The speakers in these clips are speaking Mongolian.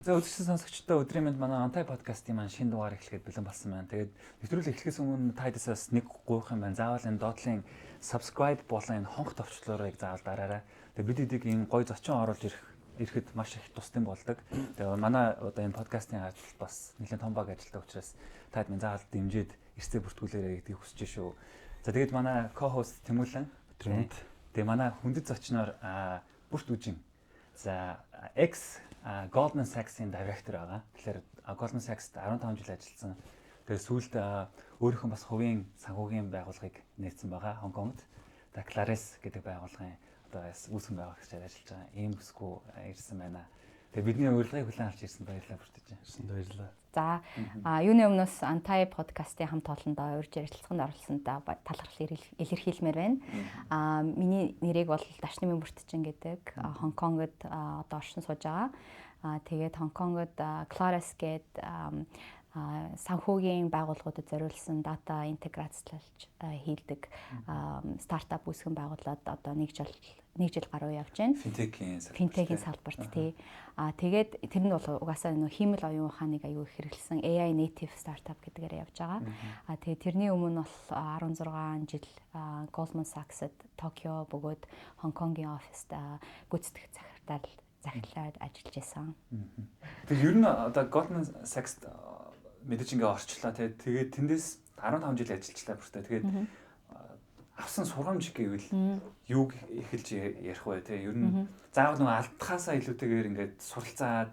За, үзэгч сонсогчдоо өдрийн мэнд. Манай Антай подкастын маань шинэ дугаар эхлэхэд бэлэн болсон байна. Тэгээд нэвтрүүлэг эхлэхээс өмнө та хэдээс бас нэг гуйх юм байна. Заавал энэ доотлын subscribe болон энэ хонх товчлуурыг заавал дараарай. Тэгээд бид эдийг ийм гоё зочин оруулж ирэхэд маш их тусдсан болдог. Тэгээд манай одоо энэ подкастын ажилд бас нэлээд том баг ажилладаг учраас та хэд минь заавал дэмжиж эрсдэл бүртгүүлээрэй гэдгийг хүсэж шүү. За, тэгээд манай co-host Тэмүүлэн. Өдрийн мэнд. Тэгээд манай хүндэт зочноор Бүрт Үжин. За, ex Goldman Sachs-ийн директор байгаа. Тэгэхээр Goldman Sachs-т 15 жил ажилласан. Тэгээд сүүлд өөрийнх нь бас хувийн санхүүгийн байгууллагыг нээсэн байгаа Хонконгт. За, Claris гэдэг байгууллагын одоо үүсгэн байгуулагчаар ажиллаж байгаа. Ийм бүсгүй ирсэн байна. Тэгээд бидний урилгыг хүлээн авч ирсэн баярлалаа, Бүртэж. Ирсэнд баярлалаа. За, юуны өмнөөс Антай подкастын хамт олондоо урьж ярилцлаганд оролцсондоо талархал илэрхийлмээр байна. Миний нэрийг бол Дашнамын Бүртжин гэдэг, Хонконгод одоо оршин сууж байгаа. Тэгээд Хонконгод Claris гээд санхүүгийн байгууллагуудад зориулсан дата интеграцлалж хийдэг стартап үүсгэн байгуулад одоо нэг жил гаруй явж байна. Финтекийн салбарт. Финтекийн салбарт, тий. Тэгээд тэр нь бол угаасаа нөө хиймэл оюун ухааныг аюу их хэрэглэсэн AI native startup гэдгээр явж байгаа. Тэгээд тэрний өмнө бол 16 жил Goldman Sachs-д Токио бөгөөд Хонконгийн оффист гүйцэтгэх захирлаар ажиллаж байсан. Тэр ер нь одоо Goldman Sachs мэдээж ингээ орчлоо, тий. Тэгээд тэндээс 15 жил ажиллажлаа, бүртээ. Тэгээд авсан сургамж гэвэл юуг эхэлж ярих вэ, тий? Ер нь заавал нөгөө алдахаасаа илүүтэйгээр ингээд суралцаад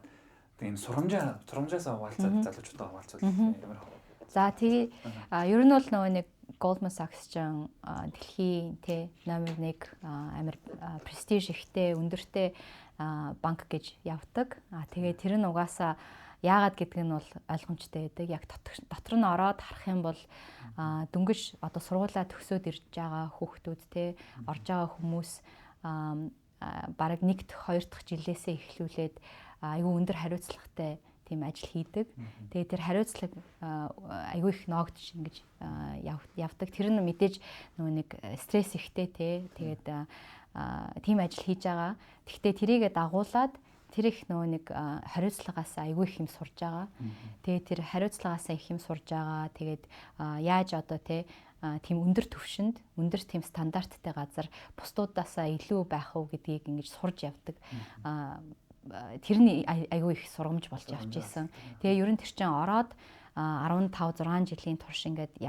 тийм сурамжаасаа хуваалцаад, залуучуудаа хуваалцвал ямар За, тэгээ ер нь бол нөгөө нэг Goldman Sachs ч дэлхийн тэ номер 1 амар престиж ихтэй, өндөртэй банк гэж явдаг. Тэгээ тэр нь угаасаа яагаад гэдг нь бол ойлгомжтой байдаг. Яг дотор нь ороод харах юм бол дөнгөж одоо сургуулаа төгсөөд ирж байгаа хүүхдүүд те, орж байгаа хүмүүс бараг нэг дэх, хоёр дахь жилээсээ эхлүүлээд айгүй өндөр хариуцлагатай тийм ажил хийдэг. Тэгээ тэр хариуцлага айгүй их ноогдож ингэж явдаг. Тэр нь мэдээж нөгөө нэг стресс ихтэй те. Тэгээд тийм ажил хийж байгаа. Гэхдээ тэрийгэ дагуулад тэр их нөгөө нэг хариуцлагаас айгүй их юм сурж байгаа. Тэгээд тэр хариуцлагаас их юм сурж байгаа. Тэгээд яаж одоо те тийм өндөр түвшинд, өндөр тийм стандарттай газар бусдуудаасаа илүү байх уу гэдгийг ингэж сурж явдаг. Тэр нь айгүй их сургамж болж явж исэн. Тэгээ ер нь тэр чинь ороод 15 6 жилийн турш ингээд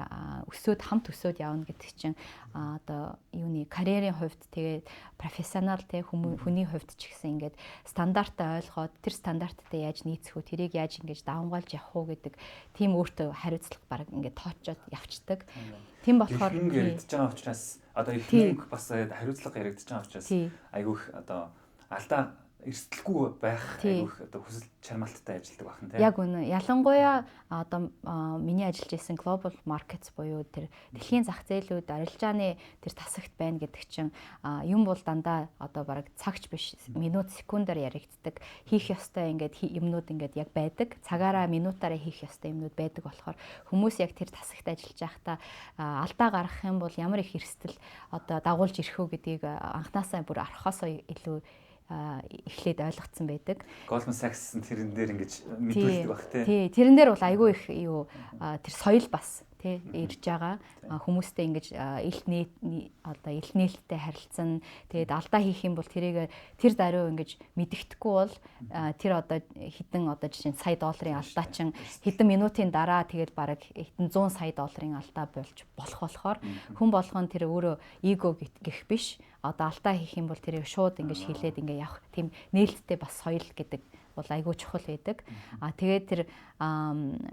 өсөөд, хамт өсөөд явна гэдэг чинь одоо юуны карьерийн хувьд, тэгээд профессионал те хүний хувьд ч гэсэн ингээд стандартаа ойлгоод, тэр стандарттай яаж нийцэх үү, тэрийг яаж ингэж давамгайлж явах уу гэдэг тийм өөртөө хариуцлага баг ингээд тоочоод явцдаг. Тийм болохоор мөнгө яригдж байгаа учраас, одоо их мөнгө, бас хариуцлага яригдж байгаа учраас айгүй их одоо алдаа эрсдэлгүй байх айгүй их одоо хүсэл чармаалттай ажилладаг бахан, тийм. Яг үнэ. Ялангуяа одоо миний ажиллаж исэн global markets буюу тэр дэлхийн зах зээлүүд арилжааны тэр тасагт байна гэдэг чинь юм бол дандаа одоо бараг цагч биш, минут, секундаар яригддаг. Хийх ёстой ингээд юмнууд ингээд яг байдаг. Цагаараа, минутаараа хийх ёстой юмнууд байдаг болохоор хүмүүс яг тэр тасагт ажиллаж байхдаа алдаа гаргах юм бол ямар их эрсдэл одоо дагуулж ирэх үү гэдгийг анхнаасаа бүр орохоосоо илүү эхлээд ойлгоцсон байдаг. Goldman Sachs тэрэн дээр ингэж мэдүүлдэг баг, тий. Тий, тэрэн дээр бол айгүй их юу тэр соёл бас тий ирж байгаа. Хүмүүстэй ингэж илт нийт одоо илт нээлттэй харилцан, тэгээд алдаа хийх юм бол тэрийг тэр даруй ингэж мэддэхгүй бол тэр одоо хэдэн, одоо жишээ нь сая долларын алдаа чинь хэдэн минутын дараа тэгээд бараг хэдэн зуун сая долларын алдаа болж болох болохоор хүн болгон тэр өөрөө эго гэх биш, одоо алдаа хийх юм бол тэрийг шууд ингэж хилээд ингээ явах тийм нээлттэй бас соёл гэдэг бол айгүй чухал байдаг. Тэгээд тэр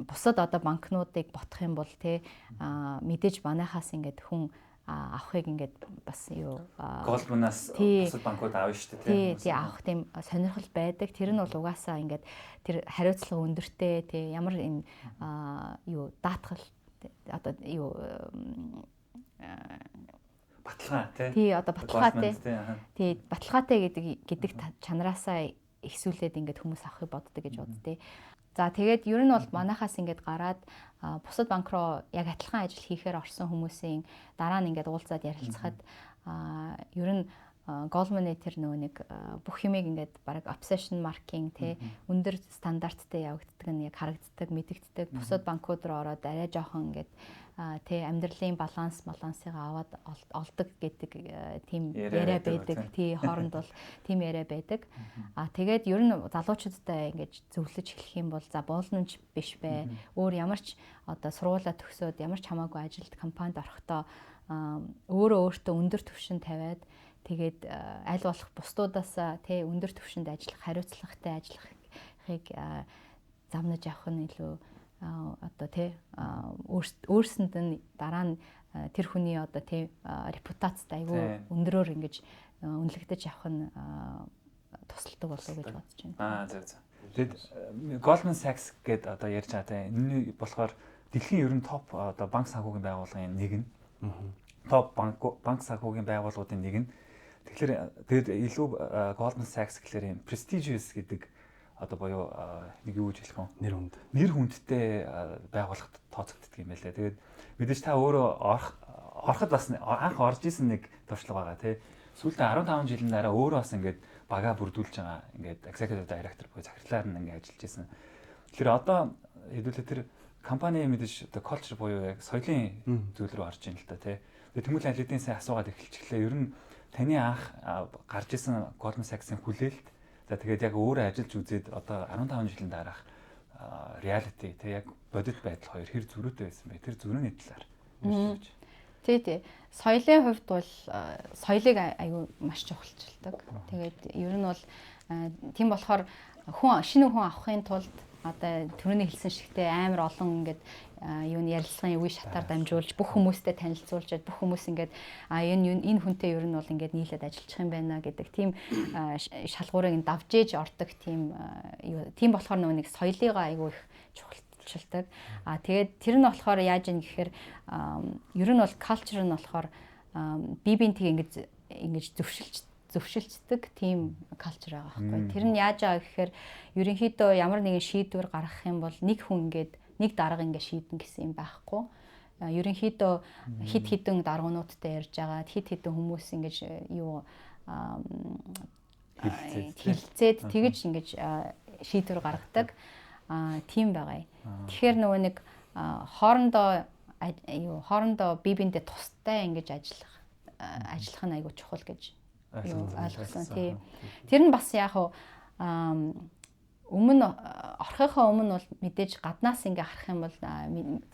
бусад одоо банкнуудыг бодох юм бол те мэдээж манайхаас ингээд хүн авахыг ингээд бас юу Goldman-аас бусад банкуд авна шүү дээ. Тий, авах тийм сонирхол байдаг. Тэр нь бол угаасаа ингээд тэр хариуцлага өндөртэй тий, ямар энэ юу даатгал одоо юу Баталгаа, тий. Тий, одоо баталгаатай. Тий, баталгаатай гэдэг чанараасаа ихсүүлээд ингээд хүмүүс авахыг боддог гэж боддتي. За, тэгээд ер нь бол манайхаас ингээд гараад бусад банк руу яг адилхан ажил хийхээр орсон хүмүүсийн дараа нь ингээд уулзаад ярилцахад ер нь Goldman-ы тэр нөгөө нэг бүх юмыг ингээд бараг obsession marking те өндөр стандарттай явагддаг нь яг харагддаг, мэдэгддэг. Бусад банкуд руу ороод арай жоохон ингээд тэ амьдралын балансыг аваад олдог гэдэг тийм яриа байдаг. Тий, хооронд бол тийм яриа байдаг. А тэгээд ер нь залуучуудтай ингэж зөвлөж хэлэх юм бол за буулнамж биш бай. Өөр ямар ч одоо сургуулаа төгсөөд ямар ч хамаагүй ажилд компанид орохдоо өөрөө өөртөө өндөр түвшин тавиад тэгээд аль болох бусдуудаас тий өндөр түвшинд ажиллах, хариуцлагатай ажиллахыг замнаж явах нь илүү одоо тий өөрсөнд нь дараа нь тэр хүний одоо тий репутацид айгүй өндөрөөр ингэж үнэлэгдэж явах нь тусалдаг болов уу гэж бодож байна. Аа зөв зөв. Тэгэд Goldman Sachs гээд одоо ярьж байгаа тий. Энэ болохоор дэлхийн ер нь топ одоо банк санхүүгийн байгууллагын нэг нь. Топ банк санхүүгийн байгууллагуудын нэг нь. Тэгэхээр тэгэд илүү Goldman Sachs гэхлээр юм prestigious гэдэг одоо буюу нэг юу гэж хэлэх вэ? Нэр хүнд. Нэр хүндтэй байгууллагад тооцогддог юм байлаа. Тэгээд мэдээж та өөрөө ороход бас анх орж исэн нэг туршлага байгаа тий. Сүүлдээ 15 жилийн дараа өөрөө бас ингээд бага бүрдүүлж байгаа. Ингээд executive director буюу захирлаар нь ингээд ажиллаж исэн. Тэгэхээр одоо хэдүүлээ тэр компани мэдээж одоо culture буюу яг соёлын зүйл рүү орж ийн л та тий. Тэгээд Тэмүүлэн аль хэдийн сайн асуугаад эхэлчихлээ. Ер нь таны анх гарч исэн Goldman Sachs-ын хүлээлт, за тэгээд яг өөрөө ажиллаж үзээд одоо 15 жилийн дараах reality тэг яг бодит байдал хоёр хэр зөрүүтэй байсан бэ? Тэр зөрүүний талаар ярьж. Тий, тий. Соёлын хувьд бол соёлыг аюу маш чухалчилдаг. Тэгээд ер нь бол тийм болохоор хүн шинэ хүн авахын тулд одоо түрүүний хэлсэн шигтэй амар олон ингээд юуны ярилцлагын үе шатаар дамжуулж бүх хүмүүстэй танилцуулж бүх хүмүүс ингээд энэ энэ хүнтэй ер нь бол ингээд нийлээд ажиллах юм байна гэдэг тийм шалгуурыг давж ээж ордог тийм юу тийм болохоор нөгөө нэг соёлыгоо айгүй их чухалчилдаг. А тэгээд тэр нь болохоор яаж юм гэхээр ер нь бол culture нь болохоор бие биентэйг ингэж ингэж зөвшөлддөг тийм culture байгаа байхгүй. Тэр нь яаж байгаа гэхээр ерөнхийдөө ямар нэгэн шийдвэр гаргах юм бол нэг хүн ингээд нэг дарга ингээд шийднэ гэсэн юм байхгүй. Ерөнхийдөө хид хідэн даргуунуудтай ярьж байгаа, хид хідэн хүмүүс ингэж юу хилцээд тэгэж ингэж шийдвэр гаргадаг тийм байгаа юм. Тэгэхээр нөгөө нэг хоорондоо юу хоорондоо бие биендээ тустай ингэж ажиллах нь айгүй чухал гэж ойлгосон. Тий. Тэр нь бас яг өмнө орохынхоо өмнө бол мэдээж гаднаас ингээ харах юм бол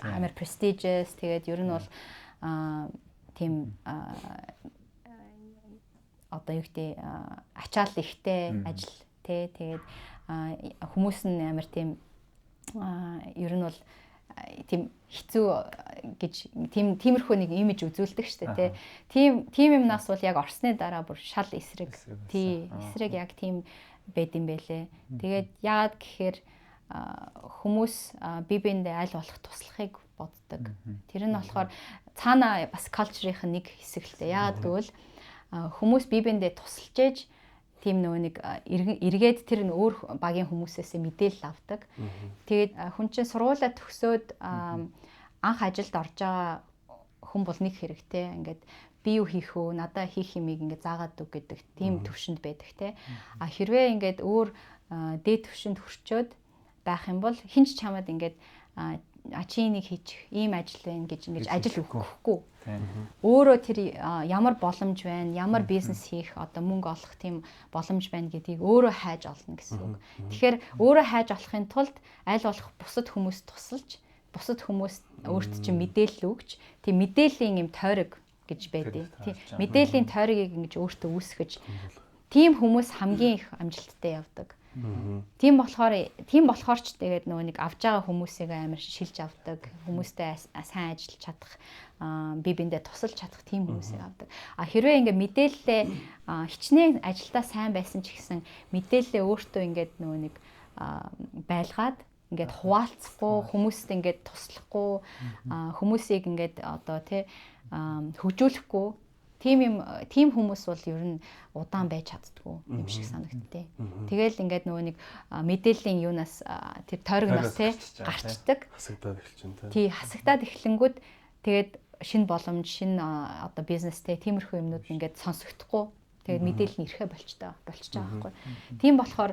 амар prestigious, тэгээд ер нь бол тийм одоо юу гэдэг ачаал ихтэй ажил тий. Тэгээд хүмүүс нь амар тийм ер нь бол тийм хэцүү гэж тийм тиймэрхүү нэг имиж үзүүлдэг штэ тий. Тийм юмнаас бол яг орсны дараа бүр шал эсрэг. Тий, эсрэг яг тийм байд юм бэлээ. Тэгээд яагаад гэхээр хүмүүс бие биендээ аль болох туслахыг боддог. Тэр нь болохоор цаана бас culture-ийн нэг хэсэг л дээ. Яагаад гэвэл хүмүүс бие биендээ тусалж ээж тийм нөгөө нэг эргээд тэр нь өөр багийн хүмүүсээс мэдээлэл авдаг. Тэгээд хүн чинь сургуулаа төгсөөд анх ажилд орж байгаа хүн бол нэг хэрэгтэй. Ингээд би юу хийх вэ? Надаа хийх юмыг ингээд заагаад үг гэдэг тийм төвшөнд байдаг те. А хэрвээ ингээд өөр дээд төвшөнд хүрчөөд байх юм бол хинч чамаад ингээд чи энийг хийчих, ийм ажил байна гэж ингэж ажил өгөхгүй. Өөрөө тэр ямар боломж байна, ямар бизнес хийх, одоо мөнгө олох тийм боломж байна гэдгийг өөрөө хайж олно гэсэн үг. Тэгэхээр өөрөө хайж олохын тулд аль болох бусад хүмүүс тусалж, бусад хүмүүс өөрт чинь мэдээлэл өгч, тийм мэдээллийн юм тойрог гэж байдیں۔ Тийм мэдээллийн тойргийг ингэж өөртөө үүсгэж, тийм хүмүүс хамгийн их амжилттай явдаг. Тийм болохоор ч тэгээд нөгөө нэг авж байгаа хүмүүсийг амар шилж авдаг, хүмүүстэй сайн ажиллаж чадах, бие биендээ тусалж чадах тийм хүмүүсийг авдаг. А хэрвээ ингээд мэдээлэлээ хичнээн ажилдаа сайн байсан ч гэсэн мэдээлэлээ өөртөө ингээд нөгөө нэг байлгаад ингээд хуваалцахгүй, хүмүүст ингээд туслахгүй, хүмүүсийг ингээд одоо тий хөгжүүлэхгүй тийм хүмүүс бол ер нь удаан байж чаддгүй юм шиг санагдтыг. Тэгэл ингээд нөгөө нэг мэдээллийн юунаас тэр тойрогноос тий гарчдаг. Хасагдаад эхэлчин тий. Тий, хасагдаад эхлэнгүүд тэгээд шинэ боломж, шинэ одоо бизнестэй тиймэрхүү юмнууд ингээд сонсогдохгүй. Тэгээд мэдээлэл нь ирэхэ болчтой болчихж байгаа байхгүй. Тийм болохоор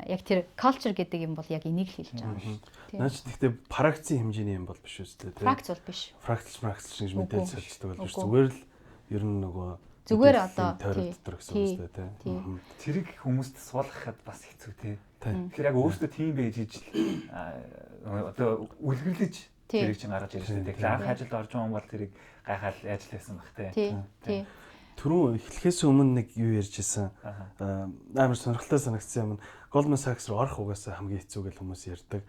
яг тэр culture гэдэг юм бол яг энийг л хэлж байгаа юм шүү дээ. Наач гэхдээ фракцийн хэмжээний юм бол биш үстэй тийм. Фракц бол биш. Фракц гэж мэдээлэл солилцдог бол биш. Зүгээр л ер нь нөгөө зүгээр одоо тойрог дотор гэсэн үг үстэй тийм. Тэрийг хүмүүст суулгахад бас хэцүү тийм. Тэгэхээр яг өөртөө тийм байж ижил одоо үлгэрлэж тэрийг чинь гаргаж ирж шүү дээ. Тэгэхээр анх ажилд орж байгаа хүн бол тэрийг гайхаал яаж л байсан бах тийм. Тийм. Түрүү эхлэхээс өмнө нэг юу ярьж исэн, амар сонирхолтой санагдсан юм. Goldman Sachs руу орох угаасаа хамгийн хэцүү гэж хүмүүс ярьдаг.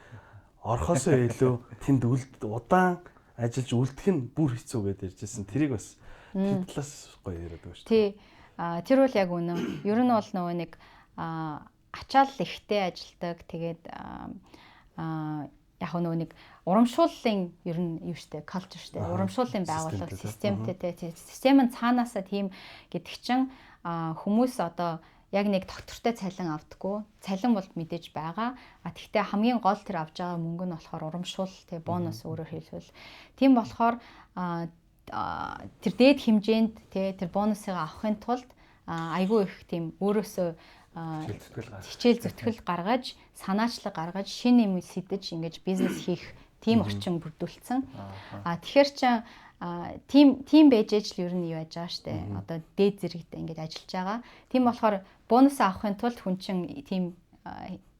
Орохоосоо илүү тэнд удаан ажиллаж үлдэх нь бүр хэцүү гэдээ ярьжсэн. Тэрийг бас тэр талаас гоё яриад байгаа шүү дээ. Тий. Тэр бол яг үнэн. Ер нь бол нөгөө нэг ачаал ихтэй ажилдаг. Тэгээд яг нөгөө нэг урамшууллын ер нь юу штэ, culture штэ, урамшууллын байгууллага системтэй те, систем нь цаанаасаа тийм гэдэг чинь хүмүүс одоо яг нэг доктортой цалин авдаггүй. Цалин бол мэдээж байгаа. А тэгтээ хамгийн гол тэр авж байгаа мөнгө нь болохоор урамшуул те, бонус өөрөөр хэлбэл. Тийм болохоор тэр дээд хэмжээнд те, тэр бонусыг авахын тулд айгүй их тийм өөрөөсөө хичээл зүтгэл гаргаж, санаачлаг гаргаж, шинэ юм сэдэж ингэж бизнес хийх тийм орчин бүрдүүлсэн. А тэгэхээр чин тийм байж ээж л ер нь юу яаж байгаа штэ. Одоо дээд зэрэгт ингэж ажиллаж байгаа. Тийм болохоор бонус авахын тулд хүн чин тийм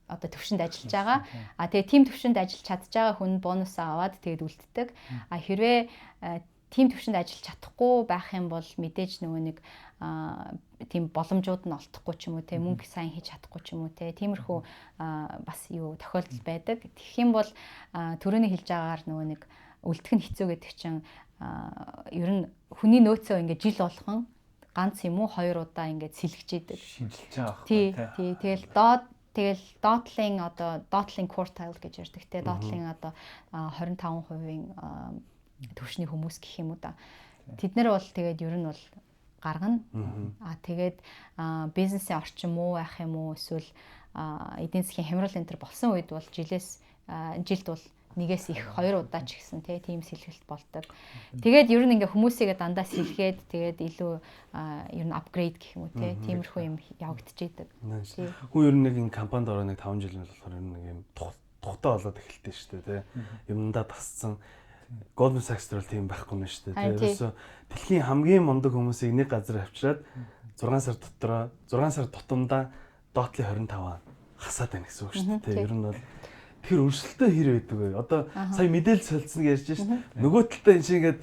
одоо төвшөнд ажиллаж байгаа. А тэгээ тийм төвшөнд ажиллаж чадж байгаа хүн бонус аваад тэгээд үлддэг. А хэрвээ тийм төвшөнд ажиллаж чадахгүй байх юм бол мэдээж нөгөө нэг тийм боломжууд нь олдохгүй ч юм уу те, мөнгө сайн хийж чадахгүй ч юм уу те, тиймэрхүү бас юу тохиолдол байдаг. Тэгэх юм бол түрүүний хэлж байгаагаар нөгөө нэг үлдэх нь хэцүү гэдэг чинь ер нь хүний нөөцөө ингээд жил болгон ганц юм уу хоёр удаа ингээд сэлгэж идэг. Шинжилж байгаа байхгүй те. Тий, тэгэл доотлын одоо доотлын quartile гэж ярьдаг те, доотлын одоо 25% төвшний хүмүүс гэх юм уу да. Тэд нар бол тэгээд ер нь бол гаргана. А тэгээд бизнесийн орчин муу байх юм уу, эсвэл эдийн засгийн хямрал энэ төр болсон үед бол жилд бол нэгээс их хоёр удаа ч гэсэн тийм сэлгэлт болдог. Тэгээд ер нь ингээ хүмүүсийгээ дандаа сэлгээд тэгээд илүү ер нь апгрейд гэх юм уу те, тиймэрхүү юм явагдчихэдэг. Хүн ер нь нэг энэ компанид ороо нэг 5 жил болохоор ер нь нэг юм тухтай болоод эхэлдэг шүү дээ те. Юмдаа тасцсан. Goldman Sachs дээр бол тийм байхгүй юм шүү дээ. Ерөөсөө дэлхийн хамгийн мундаг хүмүүсийг нэг газар авчираад 6 сар дотроо 6 сар тутамдаа доотлын 25 хасаад байна гэсэн үг шүү дээ. Ер нь бол тэр өрсөлдөө хэр байдаг вэ? Одоо сая мэдээлэл солилцсон гэж ярьж шин. Нөгөө талдаа энэ шиг ингээд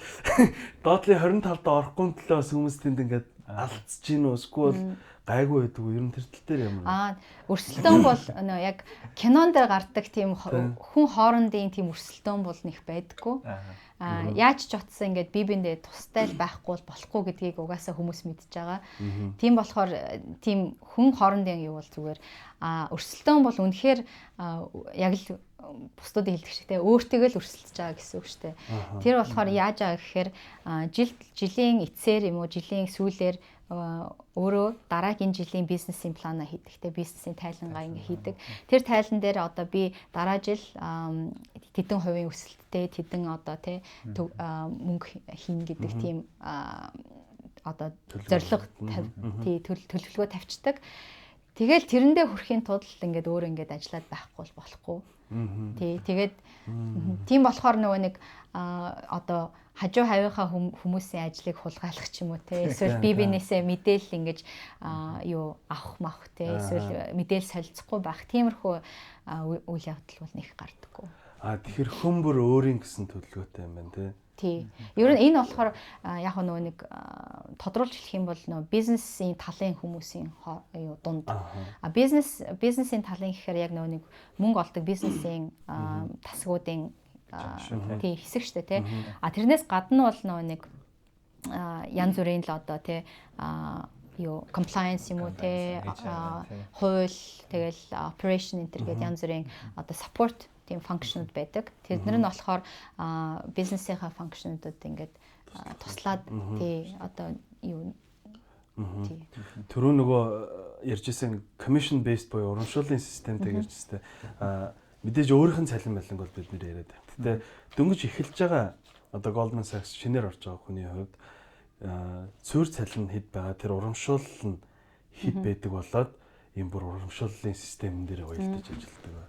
доотлын 25-д орохгүй төлөө бас хүмүүс тэнд ингээд алдчихж гин үү? Эсвэл гайгүй байдаг уу? Ер нь тэр тал дээр ямар? Өрсөлдөөн бол нөө яг кинон дээр гардаг тийм хүн хоорондын тийм өрсөлдөөн бол нэх байдаггүй. Яаж ч утсан ингээд бие биендээ тустай л байхгүй бол болохгүй гэдгийг угаасаа хүмүүс мэдж байгаа. Тийм болохоор тийм хүн хоорондын юу бол зүгээр. Өрсөлдөөн бол үнэхээр яг л бусдуудын хэлдэг шиг те, өөртөө л өрсөлдөж байгаа гэсэн үг шүү дээ. Тэр болохоор яаж байгаа гэхээр жилийн эцсээр юм уу жилийн сүүлээр өөрөө дараагийн жилийн бизнесийн планаа хийдэг те, бизнесийн тайлангаа ингээ хийдэг. Тэр тайлан дээр одоо би дараа жил тэдэн хувийн өсөлттэй тэдэн одоо те мөнгө хийнэ гэдэг тийм одоо зорилго тий төлөвлөгөө тавьчихдаг. Тэгэл тэрэндээ хүрэхийн тулд ингээд өөр ингээд ажиллаад байхгүй бол болохгүй. Тий, тэгээд тийм болохоор нөгөө нэг одоо хажуу хавийнхаа хүмүүсийн ажлыг хулгайлах ч юм уу те, эсвэл бие биенээсээ мэдээлэл ингэж юу авах мах те, эсвэл мэдээлэл солилцохгүй байх тиймэрхүү үйл явдал бол нэх гардаггүй. Тэгэхээр хүн бүр өөрийн гэсэн төлөвлөгөөтэй юм байна те. Тий. Ер нь энэ болохоор яг нөгөө нэг тодруулж хэлэх юм бол нөгөө бизнесийн талын хүмүүсийн юу дунд. А бизнесийн талын гэхээр яг нөгөө нэг мөнгө олдог бизнесийн тасгуудын тий хэсэг штэ тий. А тэрнээс гадна бол нөгөө нэг янз бүрийн л одоо тий юу compliance юм уу тий, хууль тэгэл operation энэ төр гээд янз бүрийн одоо support тийм function-ууд байдаг. Тэд нар нь болохоор бизнесийнхаа function-уудад ингээд туслаад тий одоо юу тий. Түрүү нөгөө ярьжсэн commission based буюу урамшууллын системтэй ярьжсэн. Мэдээж өөрийнх нь цалин малинг бол бид нэр яриад байна. Гэтэ дөнгөж эхэлж байгаа одоо Goldman Sachs шинээр орж байгаа хүний хувьд суурь цалин хэд байгаа, тэр урамшуулал нь хэд байдаг болоод ийм бүр урамшууллын системэн дээр уялдаж ажилладаг ба.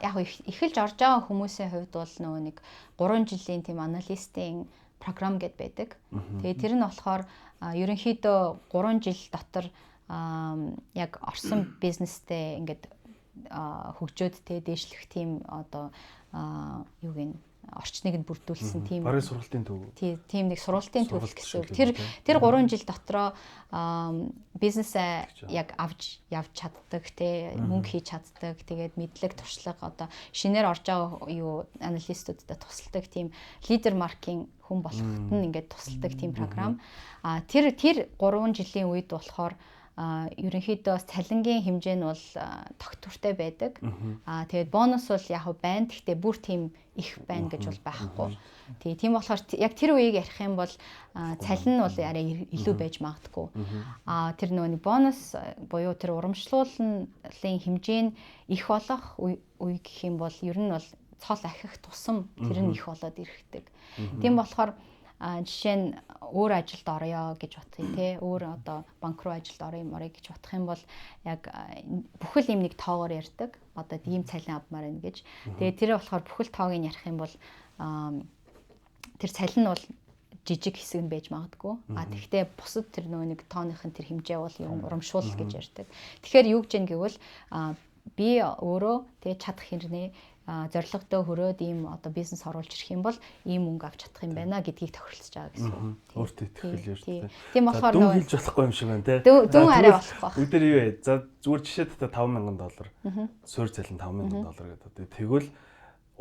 Яг эхэлж орж байгаа хүмүүсийн хувьд бол нөгөө нэг 3 жилийн тийм аналистийн програм гэд байдаг. Тэгээ тэр нь болохоор ерөнхийдөө 3 жил дотор яг орсон бизнестэй ингээд хөгжөөд те дээшлэх тийм одоо юу гин орчныг нь бүрдүүлсэн тийм барын сургалтын төв. Тийм нэг сургалтын төв гэсэн үг. Тэр 3 жил дотроо бизнесээ яг авч явж чаддаг те, мөнгө хийж чаддаг. Тэгээд мэдлэг, туршлага одоо шинээр орж байгаа юу аналистуудад тусалдаг тийм лидер маркийн хүн болоход нь ингээд тусалдаг тийм програм. Тэр 3 жилийн үед болохоор ерөнхийдөө цалингийн хэмжээ нь бол тогтвортой байдаг. Тэгээд бонус бол яг байна. Гэхдээ бүр тийм их байна гэж бол байхгүй. Тэгээ тийм болохоор яг тэр үеийг ярих юм бол цалин нь бол арай илүү байж магадгүй. Тэр нөгөө бонус буюу тэр урамшлууллын хэмжээ нь их болох үе гэх юм бол ер нь бол цол ахих тусам тэр нь их болоод ирэхдэг. Тийм болохоор жишээ нь өөр ажилд орё гэж бодъё те, өөр одоо банк руу ажилд орё гэж бодох юм бол яг бүхэл юм нэг тоогоор ярьдаг. Одоо ийм цалин авмаар байна гэж. Тэгээ тэр болохоор бүхэл тоог нь ярих юм бол тэр цалин нь бол жижиг хэсэг нь байж магадгүй. Тэгвэл бусад тэр нөгөө нэг тооных нь тэр хэмжээ бол ер нь урамшуул гэж ярьдаг. Тэгэхээр юу гэж юм гэвэл би өөрөө тэгээ чадах хэрнээ зорилгодоо хөрөөд ийм одоо бизнес оруулж ирэх юм бол ийм мөнгө авч чадах юм байна гэдгийг тохиролцож байгаа гэсэн үг. Өөртөө итгэл ярьж байна. Тийм болохоор нөгөө хэлж болохгүй юм шиг байна те. Дүн арай болохгүй байх. Бүгд дээр юу вэ? За зүгээр жишээ та $5,000 суурь цалин $5,000 гэдэг. Тэгвэл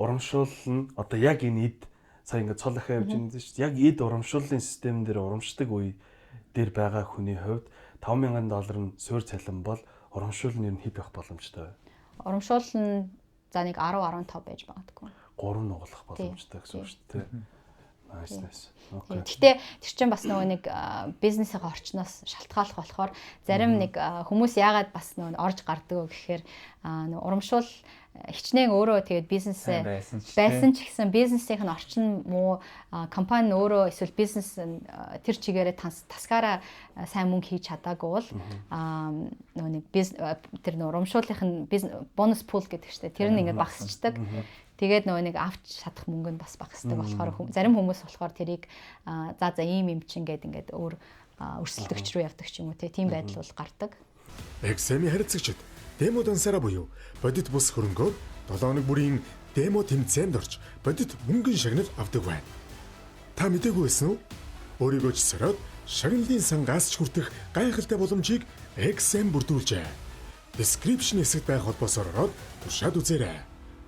урамшуул нь одоо яг энэ эд сая ингээд цол ахиа явж байна шүү дээ. Яг эд урамшууллын систем дээр урамшдаг үе дээр байгаа хүний хувьд $5,000 нь суурь цалин бол урамшуул нь ер нь хэд байх боломжтой вэ? Урамшуул нь за нэг 10 15 байж магадгүй. 3 нуглах боломжтой гэсэн үг шүү дээ. Nice nice. Okay. Гэхдээ тэр чинь бас нөгөө нэг бизнесийн орчноос шалтгааллах болохоор зарим нэг хүмүүс яагаад бас нөгөө орж гардаг вэ гэхээр нөгөө урамшуул хичнээн өөрөө тэгээд бизнесээ байсан ч гэсэн бизнесийнх нь орчин муу, компани нь өөрөө эсвэл бизнес тэр чигээрээ тасгаараа сайн мөнгө хийж чадаагүй бол нөгөө нэг тэр нөгөө урамшууллынх нь бонус пул гэдэг чинь тэр нь ингээд багасчдаг. Тэгээд нөгөө нэг авч чадах мөнгө нь бас багасдаг болохоор зарим хүмүүс болохоор тэрийг за ийм юм чинь гээд ингээд өөр өрсөлдөгч рүү явдаг ч юм уу тийм байдал бол гардаг. XM-ийн харилцагчид демо дансаараа буюу бодит бус хөрөнгөөр 7 хоног бүрийн демо тэмцээнд орж бодит мөнгөн шагнал авдаг байна. Та мдээгүй байсан уу? Өөрийгөө ч сороод шагналын сангаас ч хүртэх гайхалтай боломжийг XM бүрдүүлжээ. Description хэсэгт байх холбоосоор ороод туршаад үзээрэй.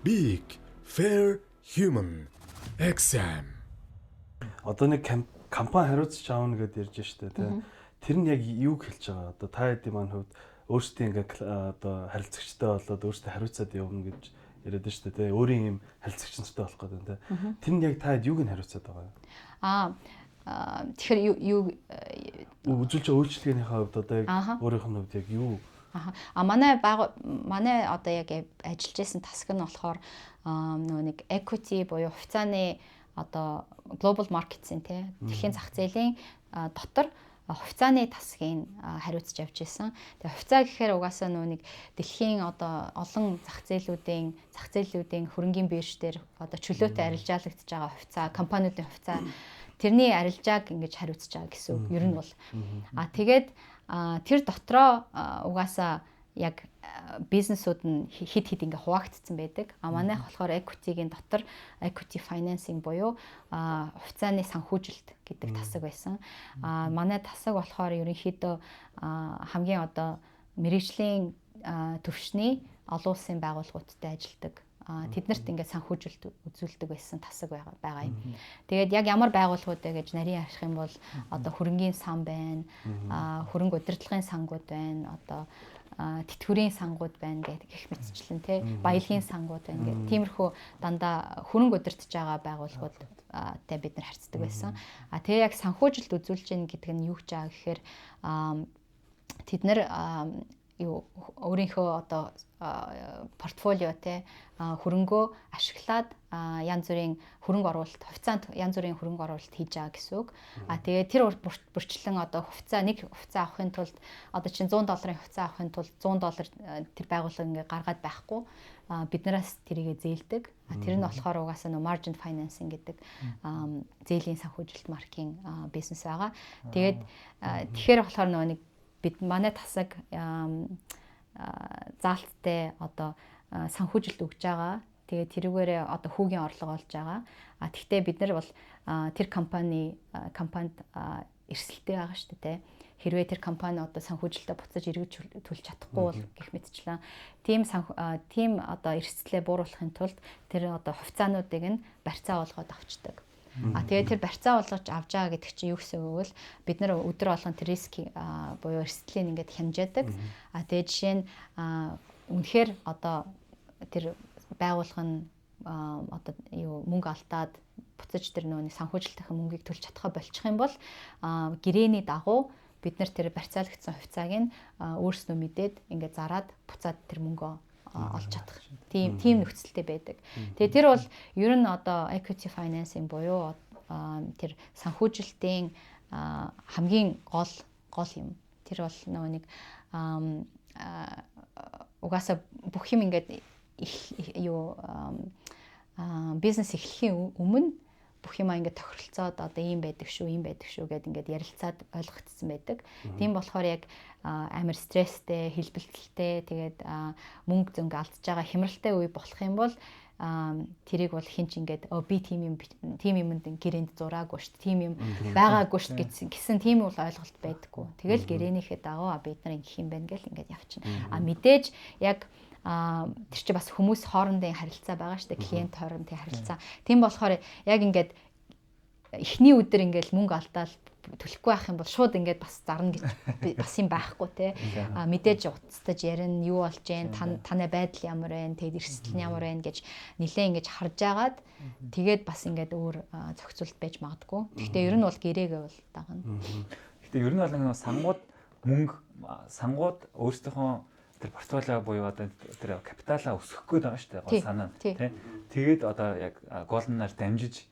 Big Fair Human XM. Одоо нэг компани хариуцж аавна гэдээ ярьж штэ тий. Тэр нь яг юуг хэлж байгаа? Одоо та хэдийн маань хувьд өөрсдийн ингээ одоо харилцагчтай болоод өөрсдөө хариуцаад явна гэж яриад штэ тий. Өөрийн юм харилцагч нартай болох гэдэг тий. Тэр нь яг та хэд юуг нь хариуцаад байгаа юм? Тэгэхээр юу үзүүлж үйлчлэгээнийхээ хувьд одоо яг өөрийнх нь хувьд яг юу? Манай одоо яг ажиллаж исэн тасаг нь болохоор нөгөө нэг equity буюу хувьцааны одоо global markets-ийн тий дэлхийн зах зээлийн дотор хувьцааны тасгийг хариуцж явж исэн. Тэгээ хувьцаа гэхээр угаасаа нөгөө нэг дэлхийн одоо олон зах зээлүүдийн хөрөнгийн бирж дээр одоо чөлөөтэй арилжаалагдж байгаа хувьцаа, компаниудын хувьцаа тэрний арилжааг ингэж хариуцж байгаа гэсэн үг. Ер нь бол. Тэгээд тэр дотроо угаасаа яг бизнесүүд нь хид хид ингээ хуваагдсан байдаг. Манайх болохоор equity-гийн дотор equity financing буюу хувьцааны санхүүжилт гэдэг тасаг байсан. Манай тасаг болохоор ерөнхийдөө хамгийн одоо мэрэгжлийн төвшний олон улсын байгууллагуудтай ажилладаг. Тэднэрт ингээд санхүүжилт үзүүлдэг байсан тасаг байгаа юм. Тэгээд яг ямар байгууллагууд вэ гэж нарийн ярих юм бол одоо хөрөнгийн сан байна, хөрөнгө удирдлагын сангууд байна, одоо тэтгэврийн сангууд байна гэх мэтчлэн тий, баялагын сангууд байна гэх. Тиймэрхүү дандаа хөрөнгө удирдах байгаа байгууллагуудтай бид нар харьцдаг байсан. Тэгээ яг санхүүжилт үзүүлж гин гэдэг нь юу гэж байгаа гэхээр тэд нар юу өөрийнхөө одоо портфолио те хөрөнгөө ашиглаад янз бүрийн хөрөнгө оруулалт хувьцаанд янз бүрийн хөрөнгө оруулалт хийж байгаа гэсэн үг. А тэгээд тэр бүрчлэн одоо хувьцаа нэг хувьцаа авахын тулд одоо чинь 100 долларын хувьцаа авахын тулд 100 доллар тэр байгууллага ингээ гаргаад байхгүй биднээс тэрийгэ зээлдэг. А тэр нь болохоор угаасаа нөө margin financing гэдэг зээлийн санхүүжилт маркийн бизнес байгаа. Тэгээд тэгэхээр болохоор нөгөө нэг бид манай тасаг заалттай одоо санхүүжилт өгж байгаа. Тэгээд тэрүүгээрээ одоо хүүгийн орлого олж байгаа. А тэгтээ бид нар бол тэр компанид эрсдэлтэй байгаа шүү дээ. Хэрвээ тэр компани одоо санхүүжилтээ буцаж эргэж төлж чадахгүй бол гэх мэтчлэн тийм одоо эрсдлээ бууруулахын тулд тэр одоо хувьцаануудыг нь барьцаа болгоод авчдаг. А тэгээд тэр барьцаа болгож авч байгаа гэдэг чинь юу гэсэн үг вэ? Бид нар өдөр болгон тэр риск буюу эрсдлийг ингээд хямжаадаг. А тэгээд жишээ нь үнэхээр одоо тэр байгууллага нь одоо юу мөнгө алдаад буцаж тэр нөгөө санхүүжилтийн мөнгийг төлж чадхаа болчих юм бол гэрээний дагуу бид нар тэр барьцаалагдсан хувьцааг нь өөрснөө мэдээд ингээд зараад буцаад тэр мөнгөө олж чадах тийм нөхцөлтэй байдаг. Тэгээ тэр бол ер нь одоо equity financing буюу тэр санхүүжилтийн хамгийн гол юм. Тэр бол нөгөө нэг угаасаа бүх юм ингээд юу бизнес эхлэхийн өмнө бүх юмаа ингээд тохиролцоод одоо ийм байдаг шүү, ийм байдаг шүү гэд ингээд ярилцаад ойлгогдсон байдаг. Тийм болохоор яг амар стресстэй, хэлбэлцэлтэй, тэгээд мөнгө зөнгө алдж байгаа хямралтай үе болох юм бол тэрийг бол хин ч ингээд би тийм юмд гэрээнд зураагүй шүү, тийм юм байгаагүй шүү гэсэн тийм бол ойлголт байдаггүй. Тэгэл гэрээнийхээ дагуу бид нар ингэх юм байна гэл ингээд явчихна. А мэдээж яг тэр чи бас хүмүүс хоорондын харилцаа байгаа шүү дээ, клиент хоорондын харилцаа. Тийм болохоор яг ингээд эхний өдөр ингээд мөнгө алдаал төлөхгүй байх юм бол шууд ингээд бас зарна гэж бас юм байхгүй те. А мэдээж уцтаж ярина, юу болж гэн, танай байдал ямар байна, тэгээд эрсдэл нь ямар байна гэж нилээн ингэж харж агаад тэгээд бас ингээд өөр зохицуулт байж магадгүй. Гэхдээ ер нь бол гэрээгээ бол дагна. Гэхдээ ер нь бол нэг сангууд мөнгө сангууд өөрсдийнхөө тэр портфолио буюу одоо тэр капиталаа өсгөх гээд байгаа шүү дээ гол санаа нь тий. Тэгээд одоо яг Goldman-аар дамжиж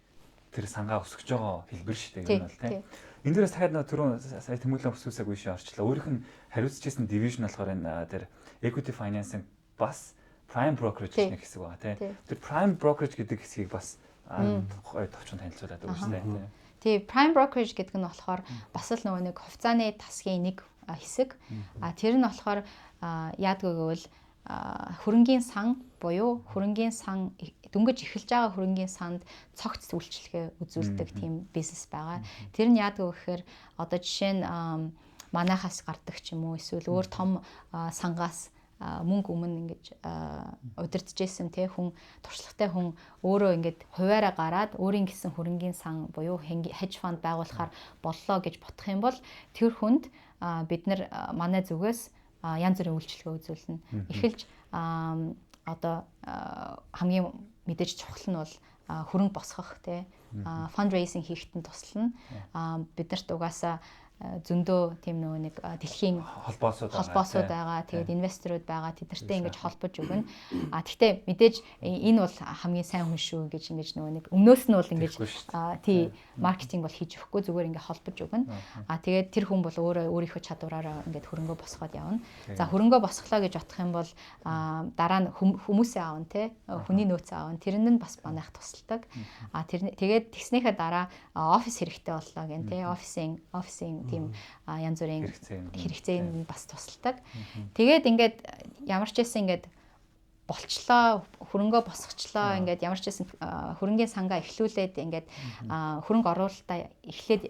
тэр сангаа өсгөж байгаа хэлбэр шүү дээ энэ бол тий. Энэ дээрээс дахиад нөгөө түрүүн сая Тэмүүлэн өсвөсөг үе шиг орчлоо. Өөрийнх нь хариуцж ирсэн division болохоор энэ тэр equity financing бас prime brokerage гэх нэг хэсэг байгаа тий. Тэр prime brokerage гэдэг хэсгийг бас гоё товчхон танилцуулаад өгөөч тий. Тий, prime brokerage гэдэг нь болохоор бас л нөгөө нэг хувьцааны тасгийн нэг хэсэг. А тэр нь болохоор яадаг гэвэл хөрөнгийн сан буюу хөрөнгийн сан дөнгөж эхэлж байгаа хөрөнгийн санд цогц үйлчилгээ үзүүлдэг тийм бизнес байгаа. Тэр нь яадаг вэ гэхээр одоо жишээ нь манайхаас гардаг ч юм уу эсвэл өөр том сангаас мөнгө өмнө ингэж удирдажсэн те хүн туршлагатай хүн өөрөө ингээд хувиараа гараад өөрийн гэсэн хөрөнгийн сан буюу hedge fund байгуулахаар боллоо гэж бодох юм бол тэр хүнд бид нар манай зүгээс янз бүрийн үйлчилгээ үзүүлнэ. Эхэлж одоо хамгийн мэдээж чухал нь бол хөрөнгө босгох те fundraising хийхэд нь туслана. Биднэрт угаасаа зөндөө тийм нөгөө нэг дэлхийн холбоосууд байгаа. Тэгээд инвесторууд байгаа. Тэднэртэй ингэж холбож өгнө. А тэгтээ мэдээж энэ бол хамгийн сайн хүн шүү гэж ингэж нөгөө нэг өмнөөс нь бол ингэж тий маркетинг бол хийж өгөхгүй зүгээр ингэ холбож өгнө. А тэгээд тэр хүн бол өөрөө өөрийнхөө чадвараараа ингэж хөрөнгөө босгоод явна. За хөрөнгөө босглоо гэж бодох юм бол дараа нь хүмүүсээ аавна те хүний нөөцөө аавна. Тэр нь бас манайх тусалдаг. А тэр тэгээд тэгснийхээ дараа офис хэрэгтэй боллоо гэн те офисын тийм янз бүрийн хэрэгцээнд бас тусалдаг. Тэгээд ингээд ямар ч байсан ингээд болчлоо, хөрөнгөө босгочлоо, ингээд ямар ч байсан хөрөнгийн сангаа эхлүүлээд ингээд хөрөнгө оруулалтаа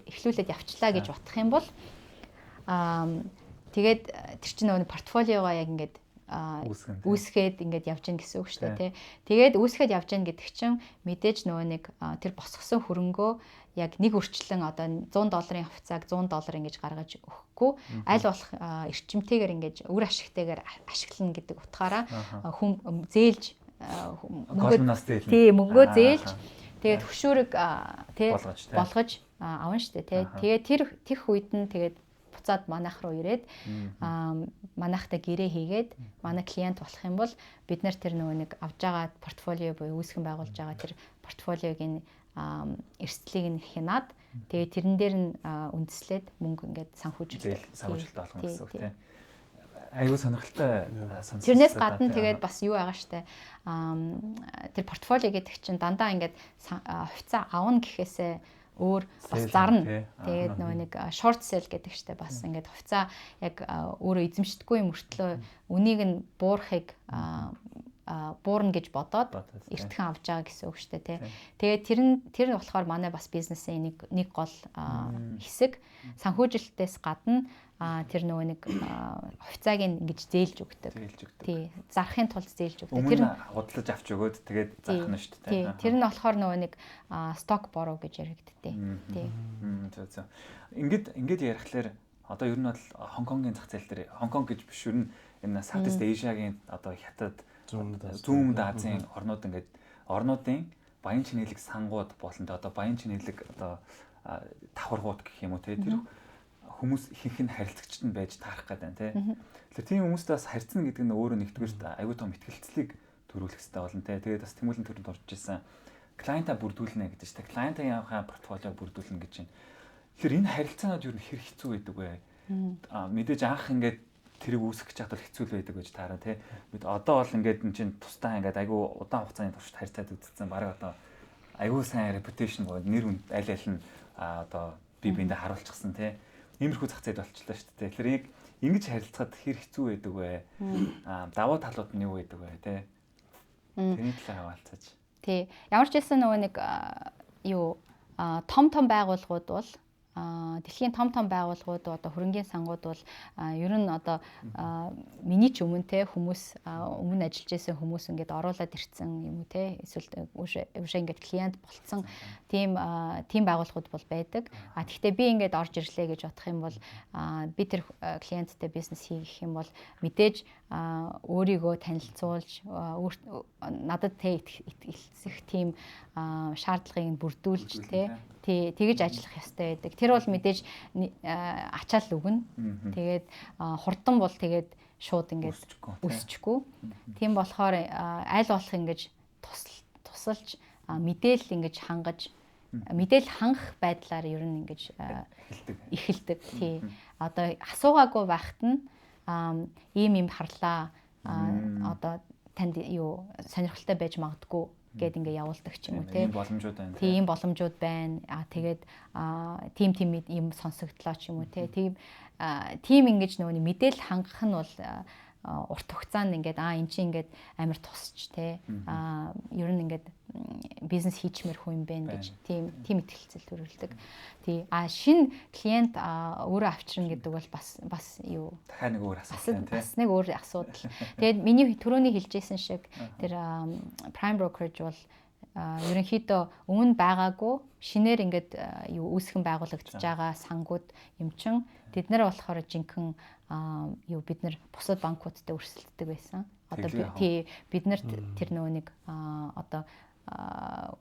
эхлүүлээд явчлаа гэж бодох юм бол тэгээд тэр чинь нөгөө портфолиогоо яг ингээд үүсгээд ингээд явж гин гэсэн үг шүү дээ тий. Тэгээд үүсгээд явж гин гэдэг чинь мэдээж нөгөө нэг тэр босгосон хөрөнгөө яг нэг өрчлөн одоо 100 долларын хувьцааг 100 доллар ингэж гаргаж өгөхгүй аль болох эрчимтэйгээр ингэж үр ашигтайгаар ашиглана гэдэг утгаараа хүн зээлж мөнгөө тий мөнгөө зээлж тэгээд хөшүүрэг тий болгож авна шүү дээ тий. Тэгээд тэр тех үед нь тэгээд Буцаад манайх руу ирээд манайхтай гэрээ хийгээд манай клиент болох юм бол бид нар тэр нөгөө нэг авж байгаа портфолио буюу үүсгэн байгуулж байгаа тэр портфолиог нь эрсдлийг нь хянаад, тэгээд тэрэн дээр нь үндэслээд мөнгө ингээд санхүүжилт санхүүжилт олгоно гэсэн үг, тийм. Айгуу сонирхолтой сонссон. Тэрнээс гадна тэгээд бас юу байгаа штэ. Тэр портфолио гэдэг чинь дандаа ингээд хувьцаа авна гэхээсээ өөр бас зарна. Тэгээд нөгөө нэг short sell гэдэг штэ, бас ингээд хувьцаа яг өөрөө эзэмшдэггүй мөртлөө үнийг нь буурахыг буурна гэж бодоод эртхэн авч байгаа гэсэн үг шүү дээ, тий. Тэгээд тэр нь болохоор манай бас бизнесийн нэг гол хэсэг. Санхүүжилтээс гадна тэр нөгөө нэг хувьцааг ингэж зээлж өгдөг. Тий. Зарахын тулд зээлж өгдөг. Тэр худалдаж авч өгөөд тэгээд зарах нь шүү дээ. Тий. Тэр нь болохоор нөгөө нэг stock borrow гэж яригддээ. Тий. Зөв зөв. Ингээд ярихлаар одоо ер нь бол Хонконгийн зах зээл дээр, Хонконг гэж биш, ер нь энэ Southeast Asia-гийн одоо Хятад, зүүн өмнөд Азийн орнууд, ингээд орнуудын баян чинэлэг сангууд болон одоо баян чинэлэг одоо давхаргууд гэх юм уу, те, тэр хүмүүс ихэнх нь харилцагчд нь байж таарах гэдэг байна, те. Тэгэхээр тийм хүмүүстэй бас харьцна гэдэг нь өөрөө нэгдүгээр аюу том итгэлцлийг төрүүлэх хэрэгтэй болно, те. Тэгээд бас Тэмүүлэн төрөнд орж исэн клиента бүрдүүлнэ гэдэг чинь, клиентын портфолио бүрдүүлнэ гэж байна. Тэгэхээр энэ харилцаанууд юу хэр хэцүү байдаг вэ? Мэдээж анх ингээд тэрийг үүсгэх гэж хатал хэцүү л байдаг гэж таараа, тий. Бид одоо бол ингээд эн чинь тусдаа ингээд айгүй удаан хугацааны туршид харьцаад үзсэн. Бараг одоо айгүй сайн reputation гоо нэр хүнд аль аль нь одоо би биендээ харуулчихсан, тий. Иймэрхүү зах зээл болчихлоо шүү дээ. Тэгэхээр яг ингэж харилцахад хэр хэцүү байдаг вэ? Давуу талууд нь юу байдаг вэ, тий? Тэрний талаар хаваалцаач. Тий. Ямар ч байсан нөгөө нэг юу том том байгууллагууд бол, дэлхийн том том байгууллагууд, одоо хөрөнгийн сангууд бол ер нь одоо миний ч өмнө, те, хүмүүс өмнө ажиллаж байсан хүмүүс ингээд оруулаад ирсэн юм уу, те, эсвэл үшээ ингээд клиент болцсон тийм байгууллагууд бол байдаг. А тэгвэл би ингээд орж ирлээ гэж бодох юм бол би тэр клиенттэй бизнес хийх юм бол мэдээж өөрийгөө танилцуулж, надад, те, итгэлцэх тийм шаардлагыг бүрдүүлж, те, тий, тэгэж ажиллах ёстой байдаг. Тэр бол мэдээж ачаал өгнө. Тэгээд хурдан бол тэгээд шууд ингээд өсчихгүй. Тийм болохоор аль болох ингэж тусалж, мэдээлэл ингэж хангаж, мэдээлэл хангах байдлаар ер нь ингэж эхэлдэг. Тий. Одоо асуугаагүй байхад нь ийм юм харлаа. Одоо танд юу сонирхолтой байж магадгүй гээд ингээ явуулдаг ч юм уу, тийм боломжууд байна. Тийм боломжууд байна. Тэгээд тийм тийм юм сонсогдлоо ч юм уу, тийм тийм ингэж нөгөө мэдээлэл хангах нь бол урт хугацаанд ингээд эн чинь ингээд амар тусч, те, ер нь ингээд бизнес хийчмээр хүн юм байна гэж тийм тийм итгэлцэл төрүүлдэг. Тий. Шинэ клиент өөрөө авчирна гэдэг бол бас бас юу дахиад нэг өөр асуудал. Тий. Бас нэг өөр асуудал. Тэгээд миний түрүүний хэлжсэн шиг тэр prime brokerage бол ерөнхийдөө өмнө байгаагүй, шинээр ингээд юу үүсгэн байгуулагдаж байгаа сангууд юм чин тэд нар болохоор жинхэнэ юу бид нар бусад банкудтай өрсөлддөг байсан. Одоо тий, бид нарт тэр нөгөө нэг одоо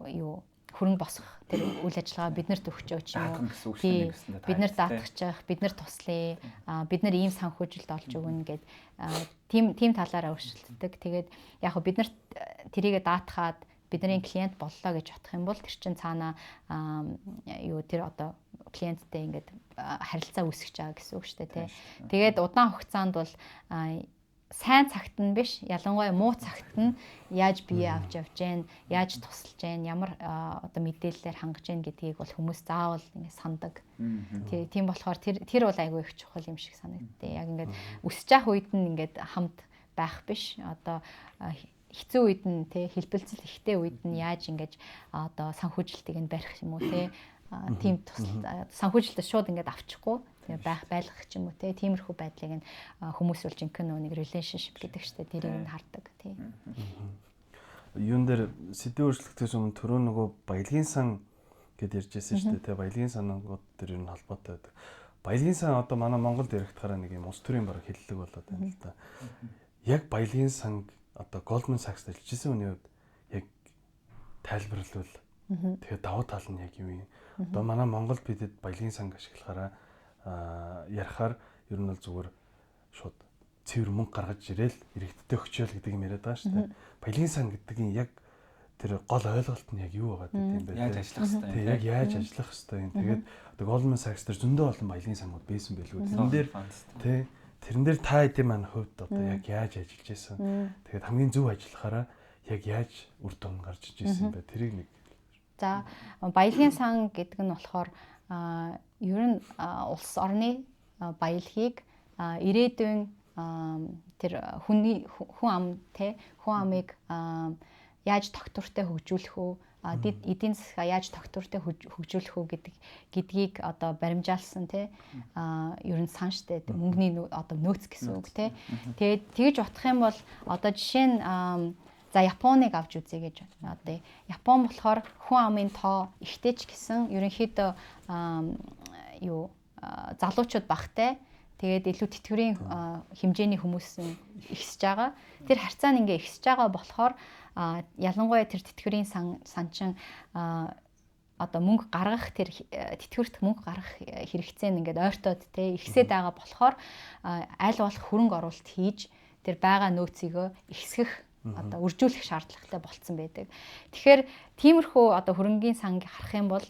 юу хөрөнгө босгох тэр үйл ажиллагаа бид нарт өгчөө ч юм уу. Тий, бид нар даатгах, бид нар туслая, бид нар ийм санхүүжилт олж өгнө гэд тийм тийм талаараа өрсөлддөг. Тэгээд яг бид нарт тэрийгэ даатгаад бидний клиент боллоо гэж бодох юм бол тэр чин цаанаа юу тэр одоо клиенттэй ингээд харилцаа үүсгэж байгаа гэсэн үг шүү дээ, тий. Тэгээд удаан хугацаанд бол сайн цагт нь биш, ялангуяа муу цагт нь яаж бие авч явж гэн, яаж тусалж гэн, ямар одоо мэдээллээр хангаж гэн гэдгийг бол хүмүүс заавал ингээд сандаг. Тий, тийм болохоор тэр бол айгүй их чухал юм шиг санагдтыг. Яг ингээд өсөж явах үед нь ингээд хамт байх биш. Одоо хэцүү үед нь, тий, хэлбэлцэл ихтэй үед нь яаж ингэж одоо санхүүжилтийг нь барих юм уу, тий, тийм тусал санхүүжилтээ шууд ингээд авчихгүй тэгээ байх байлгах ч юм уу, те, тиймэрхүү байдлыг нь хүмүүс бол жинхэнэ нэг relationship гэдэг штэ, тэрийг нь хардаг, тий. Юун дээр сэдв өөрчлөгдөхөөс өмнө түрүү нөгөө баялагын сан гэд ярьж байсан шүү дээ, те, баялагын санангууд дээр ер нь холбоотой байдаг. Баялагын сан одоо манай Монголд яригдахаараа нэг юм улс төрийн бараг хэллэг болоод байна л да. Яг баялагын сан одоо Goldman Sachs ажиллаж исэн хүний хувьд яг тайлбарлавал, тэгээд давуу тал нь яг юу юм? Одоо манай Монголд бидэд баялагын санг ашиглахаараа ярихаар ер нь бол зүгээр шууд цэвэр мөнгө гаргаж ирээл иргэдтэй өгчөөл гэдэг юм яриад байгаа шүү дээ. Баялагын сан гэдгийн яг тэр гол ойлголт нь яг юу байгаа гэдэг юм бэ? Яаж ажиллах хэвтэй юм. Яг яаж ажиллах хэвтэй юм. Тэгээд одоо Goldman Sachs дээр зөндөө олон баялагын сангууд байсан байлгүй. Тэрэн дээр тий тэрэн дээр та хэдийн маань хувьд одоо яг яаж ажиллаж исэн. Тэгээд хамгийн зөв ажиллахаараа яг яаж үр дүн гарч иж исэн бэ? Тэрийг нэг. За, баялагын сан гэдэг нь болохоор ер нь улс орны баялагийг ирээдүйн тэр хүний хүн ам те хүн амыг яаж тогтвортой хөгжүүлэх үү, эдийн засгаа яаж тогтвортой хөгжүүлэх үү гэдгийг одоо баримжаалсан те ер нь сан штэ, мөнгөний одоо нөөц гэсэн үг те. Тэгээд тэгж утах юм бол одоо жишээ нь за Японыг авч үзье гэж одоо Япон болохоор хүн амын тоо ихтэй ч гэсэн ерөнхийдөө юу залуучууд багтай. Тэгээд илүү тэтгэврийн хэмжээний хүмүүс нь ихсэж байгаа. Тэр харьцаа нь ингээ ихсэж байгаа болохоор ялангуяа тэр тэтгэврийн сан чин одоо мөнгө гаргах тэр тэтгэврт мөнгө гаргах хэрэгцээ нь ингээд ойртоод те ихсээд байгаа болохоор аль болох хөрөнгө оруулалт хийж тэр байгаа нөөцийгөө ихсгэх одоо үржүүлэх шаардлагатай болцсон байдаг. Тэгэхээр тиймэрхүү одоо хөрөнгийн санг харах юм бол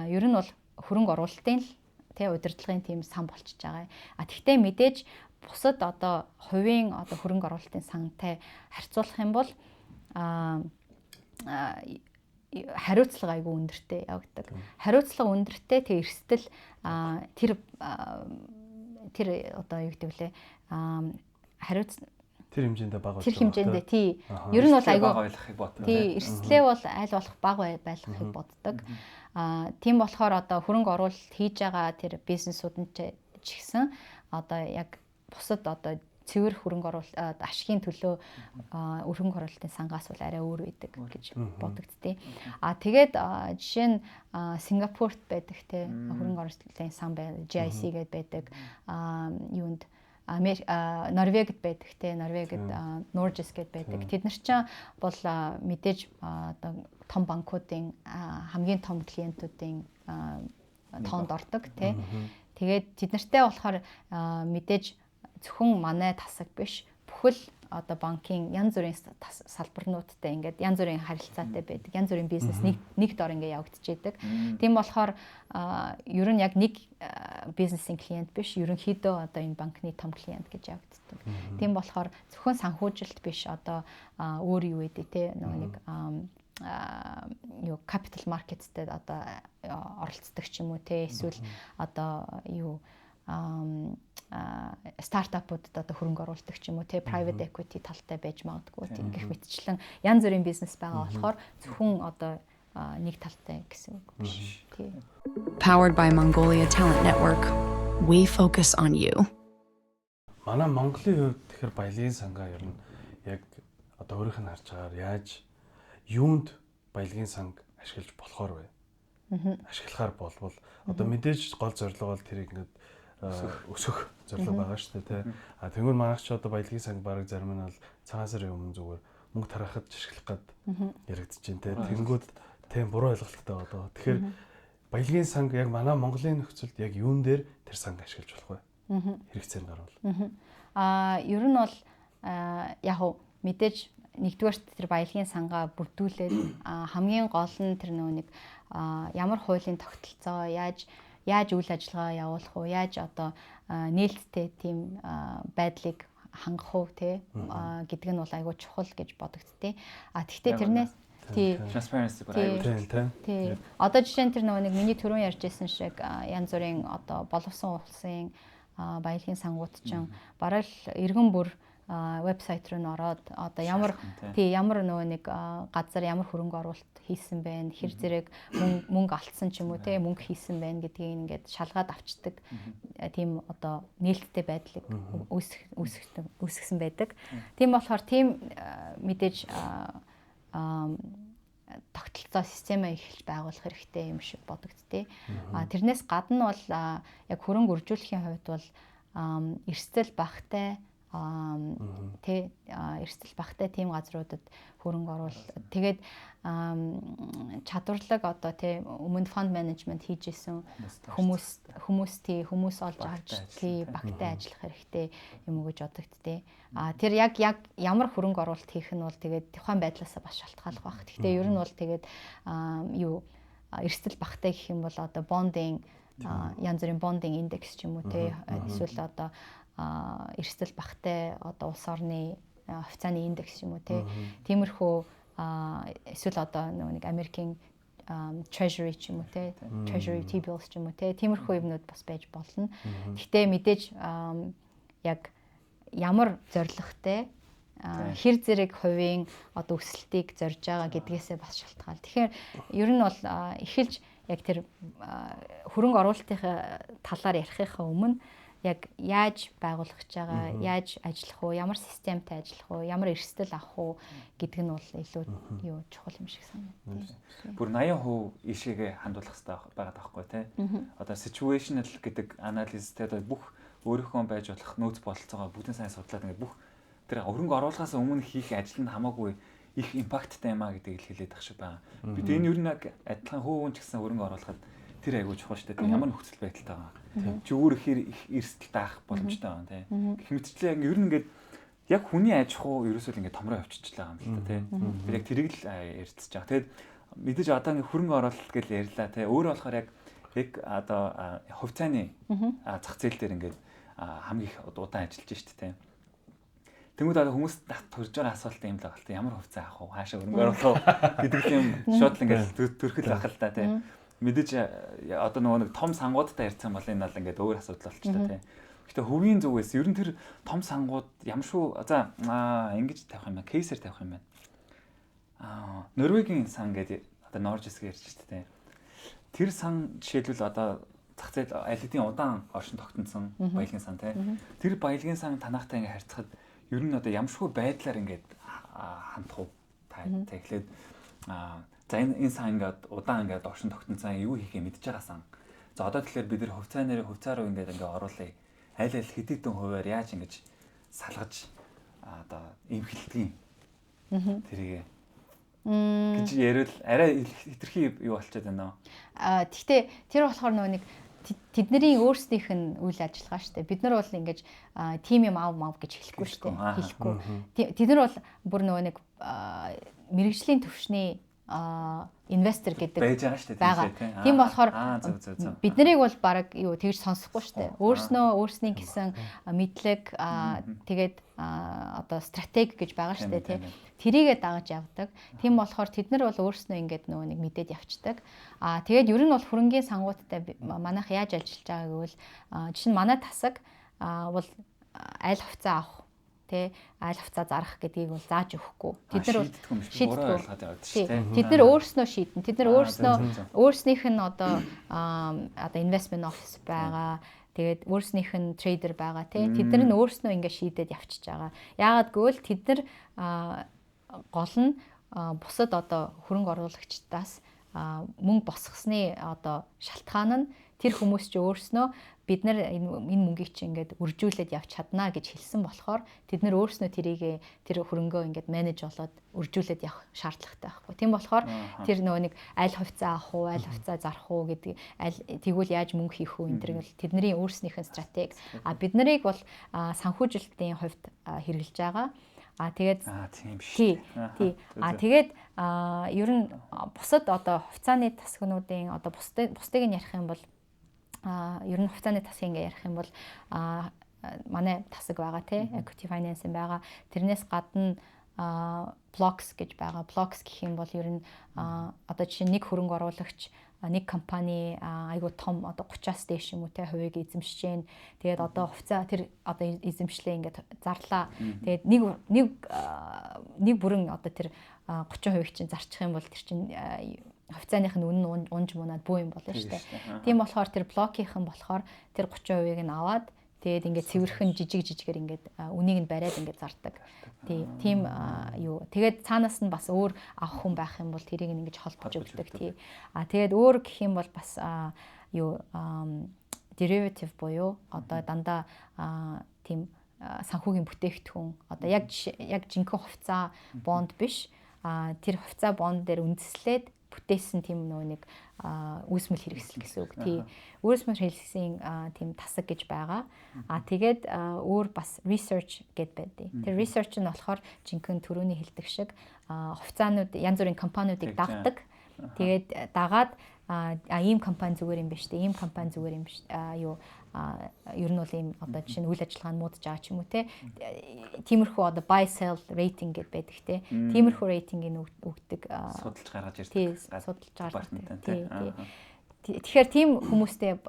ер нь бол хөрөнгө оруулалтын л тэ удирдлагын тийм сан болчихж байгаа. А тэгтээ мэдээж бусад одоо хувийн одоо хөрөнгө оруулалтын сантай харьцуулах юм бол хариуцлага айгүй өндөртэй явагддаг. Хариуцлага өндөртэй тэг эрсдэл тэр тэр одоо юу гэдэг вүлээ хариуц тэр хэмжээндээ бага байх. Тэр хэмжээндээ тий. Ер нь бол айгүй бага байлгахыг боддог. Тий, эрсдлээ бол аль болох бага байлгахыг боддог. Тийм болохоор одоо хөрөнгө оруулалт хийж байгаа тэр бизнесүүд нь ч гэсэн одоо яг бусад одоо цэвэр хөрөнгө оруулалт ашигын төлөө хөрөнгө оруулалтын сангаас бол арай өөр байдаг гэж бодогдтыг. А тэгээд жишээ нь Сингапурт байдаг те хөрөнгө оруулалтын сан байна, GIC гэдээ байдаг. Юунд Норвегид байдаг те Норвегид Norges гэдээ байдаг. Тэд нар чинь бол мэдээж одоо том банкуудын хамгийн том клиентүүдийн тоонд ордог те. Тэгээд тэд нартай болохоор мэдээж зөвхөн манай тасаг биш бүхэл одоо банкын янз бүрийн салбарнуудтай ингээд янз бүрийн харилцаатай байдаг. Янз бүрийн бизнес нэг дор ингээд явагдчихэдэг. Тийм болохоор ер нь яг нэг бизнесийн клиент биш, ерөнхийдөө одоо энэ банкны том клиент гэж явагддаг. Тийм болохоор зөвхөн санхүүжилт биш одоо өөр юу гэдэг те нөгөө нэг юу capital markets-тэй одоо оролцдог ч юм уу те эсвэл одоо юу стартапуудад одоо хөрөнгө оруулдаг ч юм уу те private equity талтай байж магадгүй тийм гэх мэтчлэн янз бүрийн бизнес байгаа болохоор зөвхөн одоо нэг талтай гэсэн үг биш тий. Powered by Mongolia Talent Network, we focus on you. Манай Монголын хувьд тэгэхээр баялагын сангаа ер нь яг одоо өөрийнх нь харж байгаагаар яаж юунд баялагын санг ашиглаж болохоор вэ? Ашиглахаар болвол одоо мэдээж гол зорилго бол тэрийг ингээд өсөх зорилго байгаа шүү дээ тий. А тэгвэл манайх ч одоо баялагын санг бараг зарим нь бол цагаан сарын өмнө зүгээр мөнгө тараахад ашиглах гад яригдчихээн тий. Тэнгүүд тийм буруу ойлголттой байгаа даа. Тэгэхээр баялагын санг яг манай Монголын нөхцөлд яг юун дээр тэр санг ашиглаж болох вэ? Хэрэгцээ нь гарвал. Ер нь бол яг хуу мэдээж нэгдүгээрт тэр баялагын сангаа бүрдүүлээд хамгийн гол нь тэр нөгөө нэг ямар хуулийн тогтолцоо яаж үйл ажиллагаа явуулах уу, яаж одоо нээлттэй тийм байдлыг хангах уу те гэдэг нь бол айгүй чухал гэж бодогдтыг. А тэгтээ тэрнээс тий transparency бүр айгүй чухал. Тий. Одоо жишээ нь тэр нөгөө нэг миний түрүүн ярьж байсан шиг янз бүрийн одоо боловсон улсын баялагын сангууд чинь бараг л иргэн бүр вебсайт руу н ороод одоо ямар тий ямар нөгөө нэг газар ямар хөрөнгө оруулалт хийсэн бэ, хэр зэрэг мөнгө алдсан ч юм уу те мөнгө хийсэн байна гэдгийг ингээд шалгаад авчдаг тийм одоо нээлттэй байдлыг үүсгэсэн байдаг. Тийм болохоор тийм мэдээж тогтолцоо системээ эхэлж байгуулах хэрэгтэй юм шиг бодогдтыг. А тэрнээс гадна бол яг хөрөнгө үржүүлэхийн хувьд бол эрсдэл багтай Тэ, эрсдэл багтай тийм газруудад хөрөнгө оруул. Тэгээд чадварлаг одоо тэ өмнө fund management хийж исэн хүмүүс тий, хүмүүс олж авч тий, багтай ажиллах хэрэгтэй юм уу гэж бодогдтыг. А тэр яг яг ямар хөрөнгө оруулалт хийх нь бол тэгээд тухайн байдлаасаа бас шалтгааллах байх. Гэхдээ ер нь бол тэгээд юу, эрсдэл багтай гэх юм бол одоо бондын, янз бүрийн бондын индекс ч юм уу те, эсвэл одоо эрсдэл багтай одоо улс орны хувьцааны индекс юм уу те, тиймэрхүү, эсвэл одоо нэг Америкийн treasury ч юм уу те, treasury T-bills ч юм уу те, тиймэрхүү юмнууд бас байж болно. Гэхдээ мэдээж яг ямар зорилготой, хэр зэрэг хувийн одоо өсөлтийг зорж байгаа гэдгээсээ бас шалтгаал. Тэгэхээр ер нь бол эхэлж яг тэр хөрөнгө оруулалтын талаар ярихынхаа өмнө яг яаж байгуулах гэж байгаа, яаж ажиллах уу, ямар системтэй ажиллах уу, ямар эрсдэл авах уу гэдэг нь бол илүү юу, чухал юм шиг санагдав. Бүр 80% ийшээгээ хандуулах хэрэгтэй байгаа даахгүй тий. Одоо situational гэдэг анализ те, одоо бүх өөрийнхөө байж болох нөөц бололцоогоо бүгдийн сайн судлаад, ингээд бүх тэр хөрөнгө оруулахаас өмнө хийх ажил нь хамаагүй их impact тай юм а гэдгийг хэлээд ах шиг байна. Бид энэ ер нь яг адилхан хөө хүн ч гэсэн хөрөнгө оруулахад тэр айгуу чухал шүү дээ. Ямар нөхцөл байдалтай байгаа. Чи өөр ихээр их эрсдэл даах боломжтой байгаа тий. Гэх мэтчлээ яг ер нь ингээд яг хүний аж ахуй ерөөсөө л ингээд томроо явчихлаа юм л та тий. Би яг тэрийг л ярилцж байгаа. Тэгэд мэдээж одоо ингээд хөрөнгө оруулалт гэж ярьлаа тий. Өөрөө болохоор яг яг одоо хувьцааны зах зээл дээр ингээд хамгийн их удаан ажиллаж шít тий. Тэнгүүд одоо хүмүүс төрж байгаа асуулт юм л байгаа л та, ямар хувьцаа авах вэ? Хаашаа хөрөнгө оруулах вэ гэдэг юм шууд л ингээд төрхөл байх л та тий. Мэдээж одоо нөгөө нэг том сангуудтай ярьсан бол энэ бол ингээд өөр асуудал болчихлоо тий. Гэтэ хувийн зүгээс ер нь тэр том сангууд ямар шүү, за ингэж тавих юм байна. Case ээр тавих юм байна. Норвегийн сан гэдэг одоо Norges гэж ярьж шүү дээ. Тэр сан жишээлбэл одоо зах зээл аль хэдийн удаан оршин тогтносон баялагын сан тий. Тэр баялагын сан танахтай ингээд харьцахад ер нь одоо ямаршгүй байдлаар ингээд хандах уу та? Тэгэхээр за, энэ сан ингээд удаан ингээд оршин тогтносон, юу хийхээ мэдж байгаа сан. За, одоо тэгэхээр бид нар хувьцаа нэрээ хувьцаа руу ингээд ингээд оруулъя. Аль аль хэдий хэдэн хувиар яаж ингэж салгаж одоо эмхэлдэг юм. Тэрийг гэж яриул арай хитрхи юу болчиход байна уу? Аа, тэгтээ тэр болохоор нөгөө нэг тэдний өөрсдийнх нь үйл ажиллагаа шүү дээ. Бид нар бол ингэж тим юм ав мав гэж хэлэхгүй шүү дээ. Хэлэхгүй. Тэд нар бол бүр нөгөө нэг мэргэжлийн төвшний инвестор гэдэг байж байгаа шүү дээ. Тийм болохоор бид нарыг бол баг юу, тэгж сонсохгүй шүү дээ. Өөрснөө өөрсний гэсэн мэдлэг, тэгээд одоо стратеги гэж байгаа шүү дээ, тий. Тэрийгээ дагаж явдаг. Тийм болохоор тэд нар бол өөрснөө ингээд нөгөө нэг мэдээд явцдаг. Аа, тэгээд ер нь бол хөрөнгийн сангуудтай манайх яаж ажиллаж байгаа гэвэл, жишээ нь манай тасаг бол аль хувьцаа авах тэ, аль хувьцаа зарах гэдгийг бол зааж өгөхгүй. Тэд нар бол шийддэг. Тэд нар өөрснөө шийдэн. Тэд нар өөрснөө өөрснийх нь одоо investment office байгаа. Тэгээд өөрснийх нь trader байгаа тий. Тэд нар нь өөрснөө ингэ шийдээд явчихж байгаа. Яагаад гэвэл тэд нар гол нь бусад одоо хөрөнгө оруулагчдаас мөнгө босгосны одоо шалтгаан нь тэр хүмүүс чи өөрснөө бид нар энэ мөнгийг чи ингээд үржүүлээд явж чаднаа гэж хэлсэн болохоор тэд нар өөрснөө тэрийг, тэр хөрөнгөө ингээд manage болоод үржүүлээд явах шаардлагатай байхгүй. Тийм болохоор тэр нөгөө нэг аль хувьцаа авах уу, аль хувьцаа зарах уу гэдэг, аль тэгвэл яаж мөнгө хийх үү, энэ төр бол тэдний өөрснийх нь стратеги. А бид нарыг бол санхүүжилтийн хувьд хэрэглэж байгаа. А тэгээд Аа, тийм шүү. Тий. А тэгээд ер нь бусад одоо хувьцааны тасгнуудын одоо бусдыг нь ярих юм бол, ер нь хувьцааны тасгийг ингээ ярих юм бол манай тасаг байгаа тий, equity financing байгаа. Тэрнээс гадна blocks гэж байгаа. Blocks гэх юм бол ер нь одоо жишээ нь нэг хөрөнгө оруулагч нэг компани айгуу том, одоо 30-аас дээш юм уу те, хувийг эзэмшиж гэн. Тэгээд одоо хувьцаа тэр одоо эзэмшлээ ингээд зарлаа. Тэгээд нэг бүрэн одоо тэр 30% чинь зарчих юм бол тэр чинь хувьцааных нь үнэ нь унж мунаад бүү юм болно шүү дээ. Тийм болохоор тэр блокийнхан болохоор тэр 30%-ыг нь аваад, тэгээд ингээд цэвэрхэн жижиг жижигээр ингээд үнийг нь бариад ингээд зардаг. Тий, тийм юу. Тэгээд цаанаас нь бас өөр авах хүн байх юм бол тэрийг ингэж холбож өгдөг. Тий. А тэгээд өөр гэх юм бол бас юу, derivative буюу одоо дандаа тийм санхүүгийн бүтээгдэхүүн, одоо яг яг жинхэнэ хувьцаа бонд биш, тэр хувьцаа бонд дээр үндэслээд бүтээсэн тийм нөгөө нэг үүсмэл хэрэгсэл гэсэн үг. Тий. Үүсмэл хэрэгслийн тийм тасаг гэж байгаа. Тэгээд өөр бас research гэд байдаг. Тэр research нь болохоор жинхэнэ түрүүний хэлдэг шиг хувьцаанууд, янз бүрийн компаниудыг дагдаг. Тэгээд дагаад ийм компани зүгээр юм биш үү? Ийм компани зүгээр юм биш. Юу ер нь бол ийм одоо жишээ нь үйл ажиллагаа нь муудаж байгаа ч юм уу те. Тиймэрхүү одоо buy sell rating гэд байдаг те. Тиймэрхүү рейтингийг өгдөг. Судалж гаргаж ирдэг. Судалж гаргадаг. Тий. Тэгэхээр тийм хүмүүстэй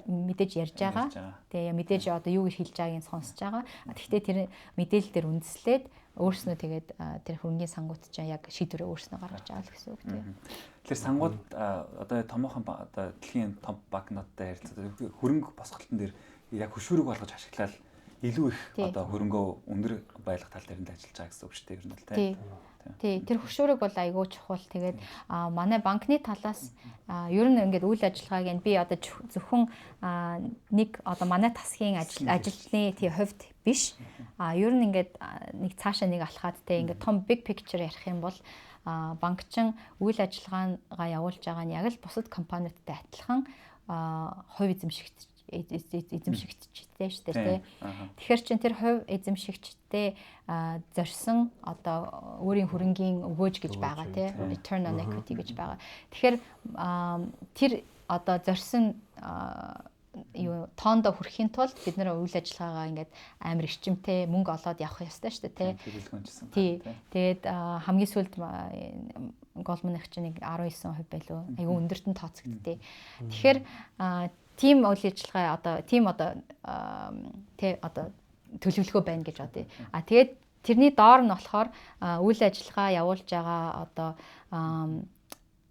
мэдээж ярьж байгаа. Тэгээ мэдээж одоо юу гэж хэлж байгааг нь сонсож байгаа. Тэгэхдээ тэр мэдээлэл дээр үндэслээд өөрснөө тэгээд тэр хөрөнгийн сангууд чинь яг шийдвэрээ өөрснөө гаргаж байгаа л гэсэн үг тийм. Тэгэхээр сангууд одоо томоохон одоо дэлхийн том банкнуудтай харилцаад хөрөнгө босголтон дээр яг хөшүүрэг болгож ашиглаад илүү их одоо хөрөнгөө өндөр байлгах тал дээр нь ажиллаж байгаа гэсэн үг шүү дээ ер нь л тийм. Тий, тэр хөшүүрэг бол айгүй чухал. Тэгээд манай банкны талаас ер нь ингээд үйл ажиллагааг нь би одоо зөвхөн нэг одоо манай тасгийн ажилтны тий хувьд биш. Ер нь ингээд нэг цаашаа нэг алхаад те ингээд том big picture ярих юм бол банк чин үйл ажиллагаагаа явуулж байгаа нь яг л бусад компаниудтай адилхан хувь эзэмшигчтэй шүү дээ тий. Тэгэхээр чин тэр хувь эзэмшигчтэй зорьсон одоо өөрийн хөрөнгийн өгөөж гэж байгаа тий. Return on equity гэж байгаа. Тэгэхээр тэр одоо зорьсон юу тоондоо хүрэхийн тулд бид нэр үйл ажиллагаагаа ингээд амар эрчимтэй мөнгө олоод явах ёстой шүү дээ тий. Тэгээд хамгийн сүүлд Goldman-ых чинь нэг 19% байлуу. Айгүй өндөрт нь тооцогддээ. Тэгэхээр тийм үйл ажиллагаа одоо тийм одоо тэ одоо төлөвлөгөө байна гэж бодъё. А тэгээд тэрний доор нь болохоор үйл ажиллагаа явуулж байгаа одоо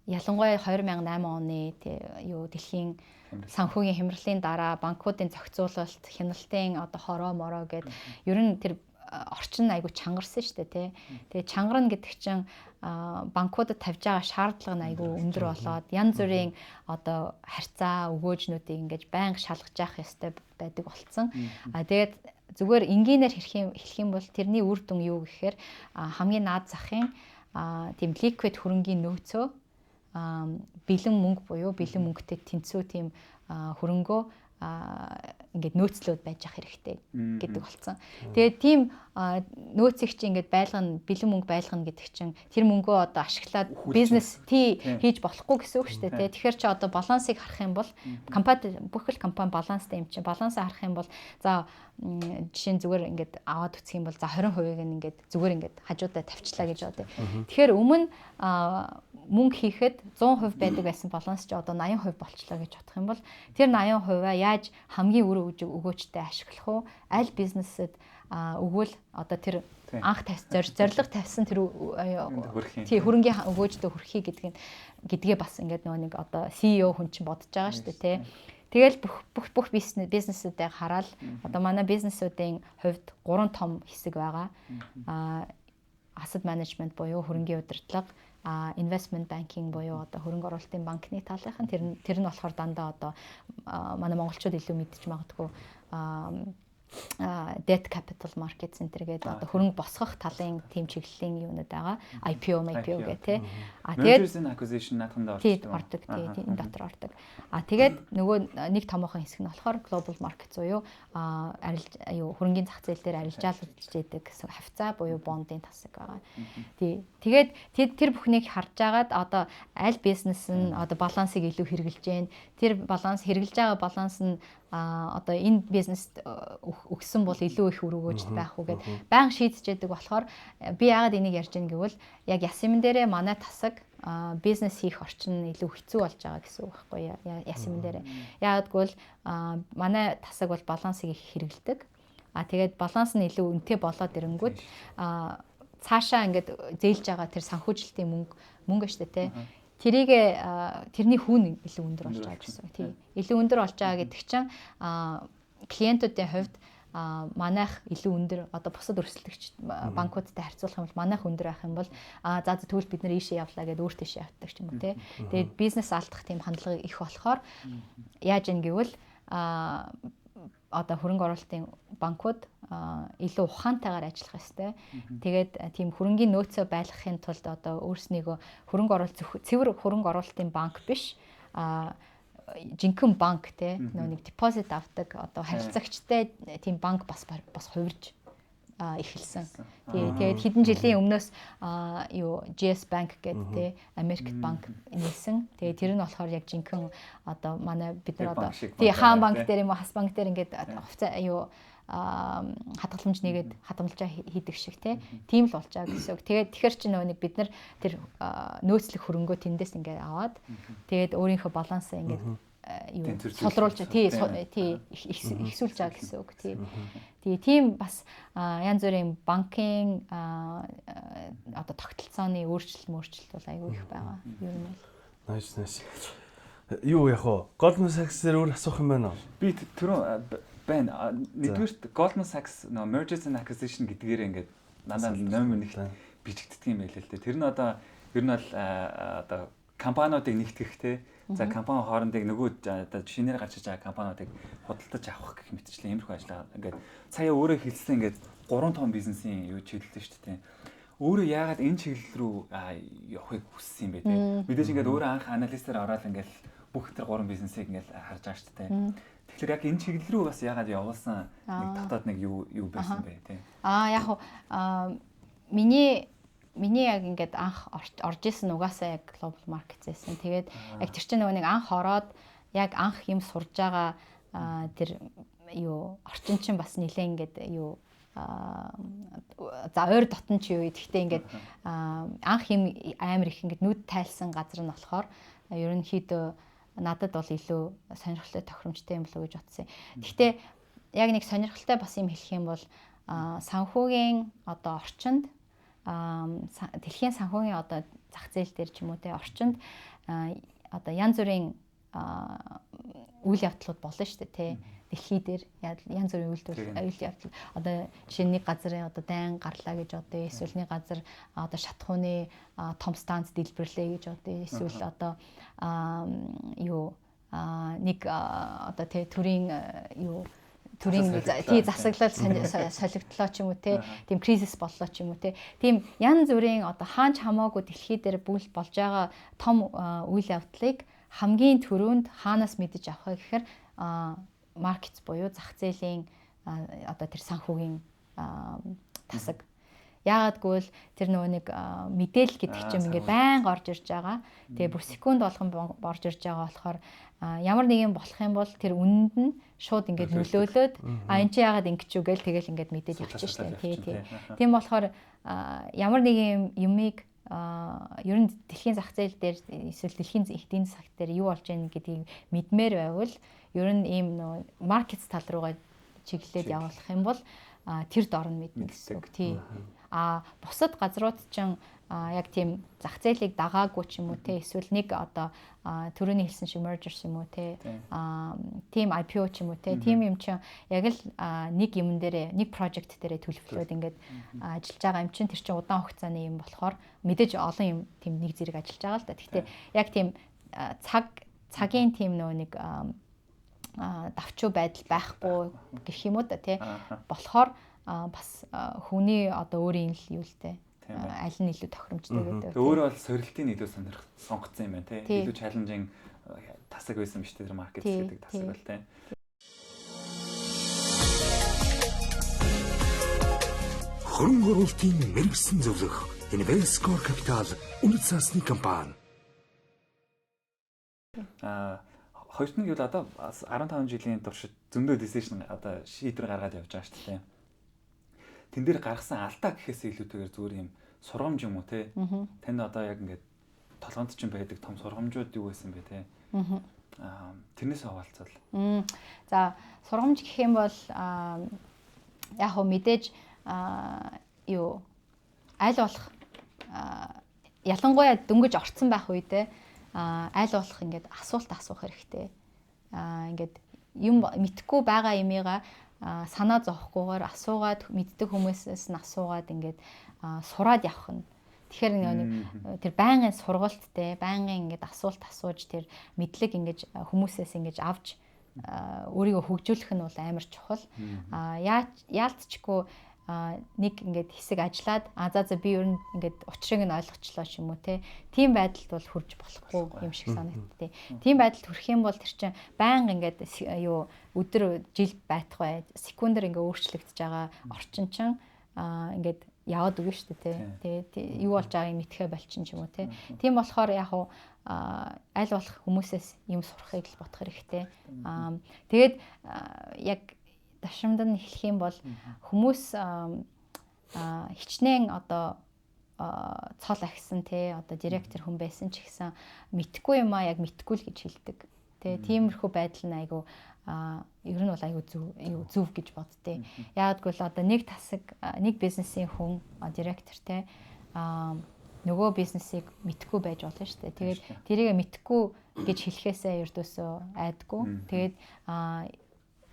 ялангуяа 2008 оны юу дэлхийн санхүүгийн хямралын дараа банкуудын зохицуулалт, хяналтын одоо хороо мороо гэд ер нь тэр орчин айгу чангарсан шүү дээ тий. Тэгээ чангарна гэдэг чинь банкудад тавьж байгаа шаардлага нь айгу өндөр болоод янз бүрийн одоо харьцаа өгөөжнүүдийг ингэж байнга шалгаж явах ёстой байдаг болцсон. А тэгээд зүгээр энгийнээр хэлэх юм бол тэрний үр дүн юу гэхээр хамгийн наад захын тийм ликвид хөрөнгийн нөөцөө бэлэн мөнгө буюу бэлэн мөнгөтэй тэнцүү тийм хөрөнгөө ингээд нөөцлөөд байж ах хэрэгтэй гэдэг болцсон. Тэгээд тийм нөөцийг чи ингээд байлгана, бэлэн мөнгө байлгана гэдэг чинь тэр мөнгөө одоо ашиглаад бизнес тий хийж болохгүй гэсэн үг шүү дээ. Тэгэхээр чи одоо балансыг харах юм бол компани бүх л компани баланстай юм чинь балансаа харах юм бол за жишээ нь зүгээр ингээд аваад үсэх юм бол за 20%-ийг нь ингээд зүгээр ингээд хажуудаа тавьчлаа гэж бодъё. Тэгэхээр өмнө мөнгө хийхэд 100% байдаг байсан баланс чи одоо 80% болчлоо гэж бодох юм бол тэр 80%-аа яаж хамгийн үр өгөөжтэй ашиглах вэ? Аль бизнесэд өгвөл одоо тэр анх зорилго тавьсан тэр тий хөрөнгийн өгөөжтэй хүрэхий гэдгийг гэдгээ бас ингээд нөгөө нэг одоо CEO хүн чинь бодож байгаа шүү дээ тий. Тэгэл бүх бизнесүүдээ хараад одоо манай бизнесүүдийн хувьд 3 том хэсэг байгаа. Asset management буюу хөрөнгийн удирдлага, investment banking буюу одоо хөрөнгө оруулалтын банкны талынх нь тэр нь болохоор дандаа одоо манай монголчууд илүү мэдчих магадгүй debt capital market center гэдэг одоо хөрөнгө босгох талын тийм чиглэлийн юунууд байгаа. IPO, IPO гэх тий. А тэгээд mergers and acquisition наадхандаа ордог. Ордог тий, энэ дотор ордог. А тэгээд нөгөө нэг томоохон хэсэг нь болохоор global market буюу арилж юу хөрөнгийн зах зээл дээр арилжаалж яадаг гэсэн хавцаа буюу бондын тасаг байгаа. Тий. Тэгээд тэр бүхнийг харж агаад одоо аль бизнес нь одоо балансыг илүү хэрэгжилж гэн, тэр баланс хэрэгжилж байгаа баланс нь одоо энэ бизнест өгсөн бол илүү их үр өгөөжтэй байх уу гэд баян шийдэж яадаг болохоор би яагаад энийг ярьж байна гэвэл яг ясмэн дээрээ манай тасаг бизнес хийх орчин нь илүү хэцүү болж байгаа гэсэн үг байхгүй ясмэн дээрээ. Яагаад гэвэл манай тасаг бол балансыг их хэрэгэлдэг. А тэгээд баланс нь илүү үнэтэй болоод ирэнгүүт цаашаа ингээд зээлж байгаа тэр санхүүжилтийн мөнгө шүү дээ тий. Тэрийг тэрний хүн илүү өндөр болж байгаа гэсэн. Тий. Илүү өндөр болж байгаа гэдэг чинь клиентүүдийн хувьд манайх илүү өндөр одоо бусад өрсөлдөгч банкудтай харьцуулах юм бол манайх өндөр байх юм бол за тэгвэл бид нэр ийшээ явлаа гэдээ өөр тийшээ явдаг ч юм уу тий. Тэгээд бизнес алдах тийм хандлага их болохоор яаж ийн гэвэл одоо хөрөнгө оруулалтын банкуд илүү ухаантайгаар ажиллах ёстой. Тэгээд тийм хөрөнгийн нөөцөө байлгахын тулд одоо өөрснийгөө хөрөнгө оруулалт, цэвэр хөрөнгө оруулалтын банк биш, жинхэнэ банк те, нөгөө нэг депозит авдаг, одоо харилцагчтай тийм банк бас бас хувирж эхэлсэн. Тий, тэгээд хэдэн жилийн өмнөөс юу GS Bank гэдэг те, Америкт банк нээсэн. Тэгээд тэр нь болохоор яг жинхэнэ одоо манай бид нар одоо тий хаан банк дээр юм уу, хас банк дээр ингээд хувьцаа юу хадгаламж нэгээд хадгаламжаа хийдэг шиг те, тийм л болж байгаа гэсэн үг. Тэгээд тэгэхэр чи нөгөө нэг бид нар тэр нөөцлөх хөрөнгөө тэндээс ингээд аваад, тэгээд өөрийнхөө балансаа ингээд юу сулруулж, тий тий ихсүүлж байгаа гэсэн үг. Тий. Тий, тийм бас янз бүрийн банкын одоо тогтолцооны өөрчлөлт мөрчлөлт бол айгүй их байгаа. Ер нь бол. Nice, nice. Юу яг уу Goldman Sachs-ээр өөр асуух юм байна уу? Би түрүү байна. Нэгдүгээрт Goldman Sachs нөгөө mergers and acquisition гэдгээр ингээд дандаа номер нэгт бичигддэг юм байл л дээ. Тэр нь одоо ер нь бол одоо компаниудыг нэгтгэх те. За, компани хоорондыг нөгөө одоо шинээр гарч иж байгаа компаниудыг худалдаж авах гэх мэтчлэн иймэрхүү ажиллагаа. Ингээд сая өөрөө хэлсэн, ингээд гурван том бизнесийн юу чиглэлтэй шүү дээ. Өөрөө яагаад энэ чиглэл рүү явахыг хүссэн юм бэ те? Мэдээж ингээд өөрөө анх analyst ээр ороод ингээд бүх тэр гурван бизнесийг ингээд харж байгаа шүү дээ. Тэгэхээр яг энэ чиглэл рүү бас яагаад явуулсан, нэг дотоод нэг юу юу байсан бэ те? Яг миний яг ингээд анх орж исэн угаасаа яг global markets байсан. Тэгээд яг тэр чинь нөгөө нэг анх ороод яг анх юм сурж байгаа тэр юу орчин чинь бас нэлээ ингээд юу за ойр дотн ч юу, гэхдээ ингээд анх юм амар их ингээд нүд тайлсан газар нь болохоор ерөнхийдөө надад бол илүү сонирхолтой, тохиромжтой юм болов уу гэж бодсон. Гэхдээ яг нэг сонирхолтой бас юм хэлэх юм бол санхүүгийн одоо орчинд, дэлхийн санхүүгийн одоо зах зээл дээр ч юм уу те, орчинд одоо янз бүрийн үйл явдлууд болно шүү дээ те. Дэлхий дээр янз бүрийн үйл явдал, одоо жишээ нь нэг газрын одоо дайн гарлаа гэж бодъё, эсвэл нэг газар одоо шатахууны том станц дэлбэрлээ гэж бодъё, эсвэл одоо юу нэг одоо те төрийн юу төрийн тий засаглал солигдлоо ч юм уу те, тийм кризис боллоо ч юм уу те, тийм янз бүрийн одоо хаанч хамаагүй дэлхий дээр бүл болж байгаа том үйл явдлыг хамгийн түрүүнд хаанаас мэдэж авах вэ гэхээр market буюу зах зээлийн одоо тэр санхүүгийн тасаг. Яагаад гэвэл тэр нөгөө нэг мэдээлэл гэдэг чинь ингээд байнга орж ирж байгаа. Тэгээ бүр секунд болгон орж ирж байгаа болохоор ямар нэгэн болох юм бол тэр үнэнд нь шууд ингээд нөлөөлөөд, а эн чи яагаад ингэж үү гээл тэгэл ингээд мэдээд явчих штэ. Тий, тий. Тийм болохоор ямар нэгэн юмыг ер нь дэлхийн зах зээл дээр эсвэл дэлхийн эдийн засаг дээр юу болж байна гэдгийг мэдмээр байвал ер нь ийм нөө market тал руугаа чиглэлээд явуулах юм бол тэр дор нь мэднэ гэсэн үг, тий. А бусад газрууд чинь яг тийм зах зээлийг дагаагүй ч юм уу те, эсвэл нэг одоо түрүүний хэлсэн шиг merger ч юм уу те, тийм IPO ч юм уу те, тийм юм чинь яг л нэг юм дээрээ, нэг project дээрээ төлөвлөөд ингээд ажиллаж байгаа юм чинь тэр чинь удаан хугацааны юм болохоор мэдээж олон юм тийм нэг зэрэг ажиллаж байгаа л да. Гэхдээ яг тийм цаг цагийн тийм нөө нэг давчуу байдал байхгүй гэх юм уу да тий, болохоор бас хүний одоо өөрийн л юу л те, аль нь илүү тохиромжтой гэдэг. Өөрөө бол сорилтын илүү сонирх сонгоцсон юм байна тий. Илүү challenging тасаг байсан биш тэр market гэдэг тасаг бол тий. Хөрөнгө оруулалтын мэргэсэн зөвлөх Invescore Capital үнэт цаасны компани. Хоёрт нь гэвэл одоо 15 жилийн туршид зөндөө decision, одоо шийдвэр гаргаад явж байгаа шүү дээ. Тэн дээр гаргасан алдаа гэхээс илүүтэйгээр зүгээр юм сургамж юм уу те. Танд одоо яг ингээд толгонд чинь байдаг том сургамжууд юу байсан бэ те? Тэрнээс хаваалцвал. За, сургамж гэх юм бол яг хөө мэдээж юу аль болох ялангуяа дөнгөж орцсон байх үедээ аль болох ингээд асуулт асуух хэрэгтэй. Ингээд юм мэдхгүй байгаа юмыгаа санаа зовхгүйгээр асуугаад, мэддэг хүмүүсээс нь асуугаад ингээд сураад явах нь. Тэгэхээр нэг тэр байнгын сургалттай, байнгын ингээд асуулт асууж, тэр мэдлэг ингэж хүмүүсээс ингэж авч өөрийгөө хөгжүүлэх нь бол амар чухал. Яалтчгүй нэг ингээд хэсэг ажиллаад за би ер нь ингээд учрыг нь ойлгочлоо ч юм уу те. Тийм байдалд бол хүрж болохгүй юм шиг санагдтыг. Тийм байдалд хүрэх юм бол тэр чинь байнга ингээд юу өдөр жил байтугай секундэр ингээд өөрчлөгдөж байгаа орчин чинь ингээд яваад өгнө шүү дээ те. Тэгээд юу болж байгааг мэдхээ болчин ч юм уу те. Тийм болохоор яг уу аль болох хүмүүсээс юм сурахыг л бодох хэрэгтэй. Тэгээд яг ташрамд нь эхлэх юм бол хүмүүс хичнээн одоо цол ахисан те одоо директор хүн байсан ч гэсэн мэдхгүй юм а яг мэдхгүй л гэж хэлдэг. Тэ тиймэрхүү байдал нь айгу ер нь бол айгу зөв гэж боддیں۔ Яагадгүй л одоо нэг тасаг нэг бизнесийн хүн директор те нөгөө бизнесийг мэдхгүй байж болно шүү дээ. Тэгээд тэрийг мэдхгүй гэж хэлэхээсээ ердөөсөө айдгүй. Тэгээд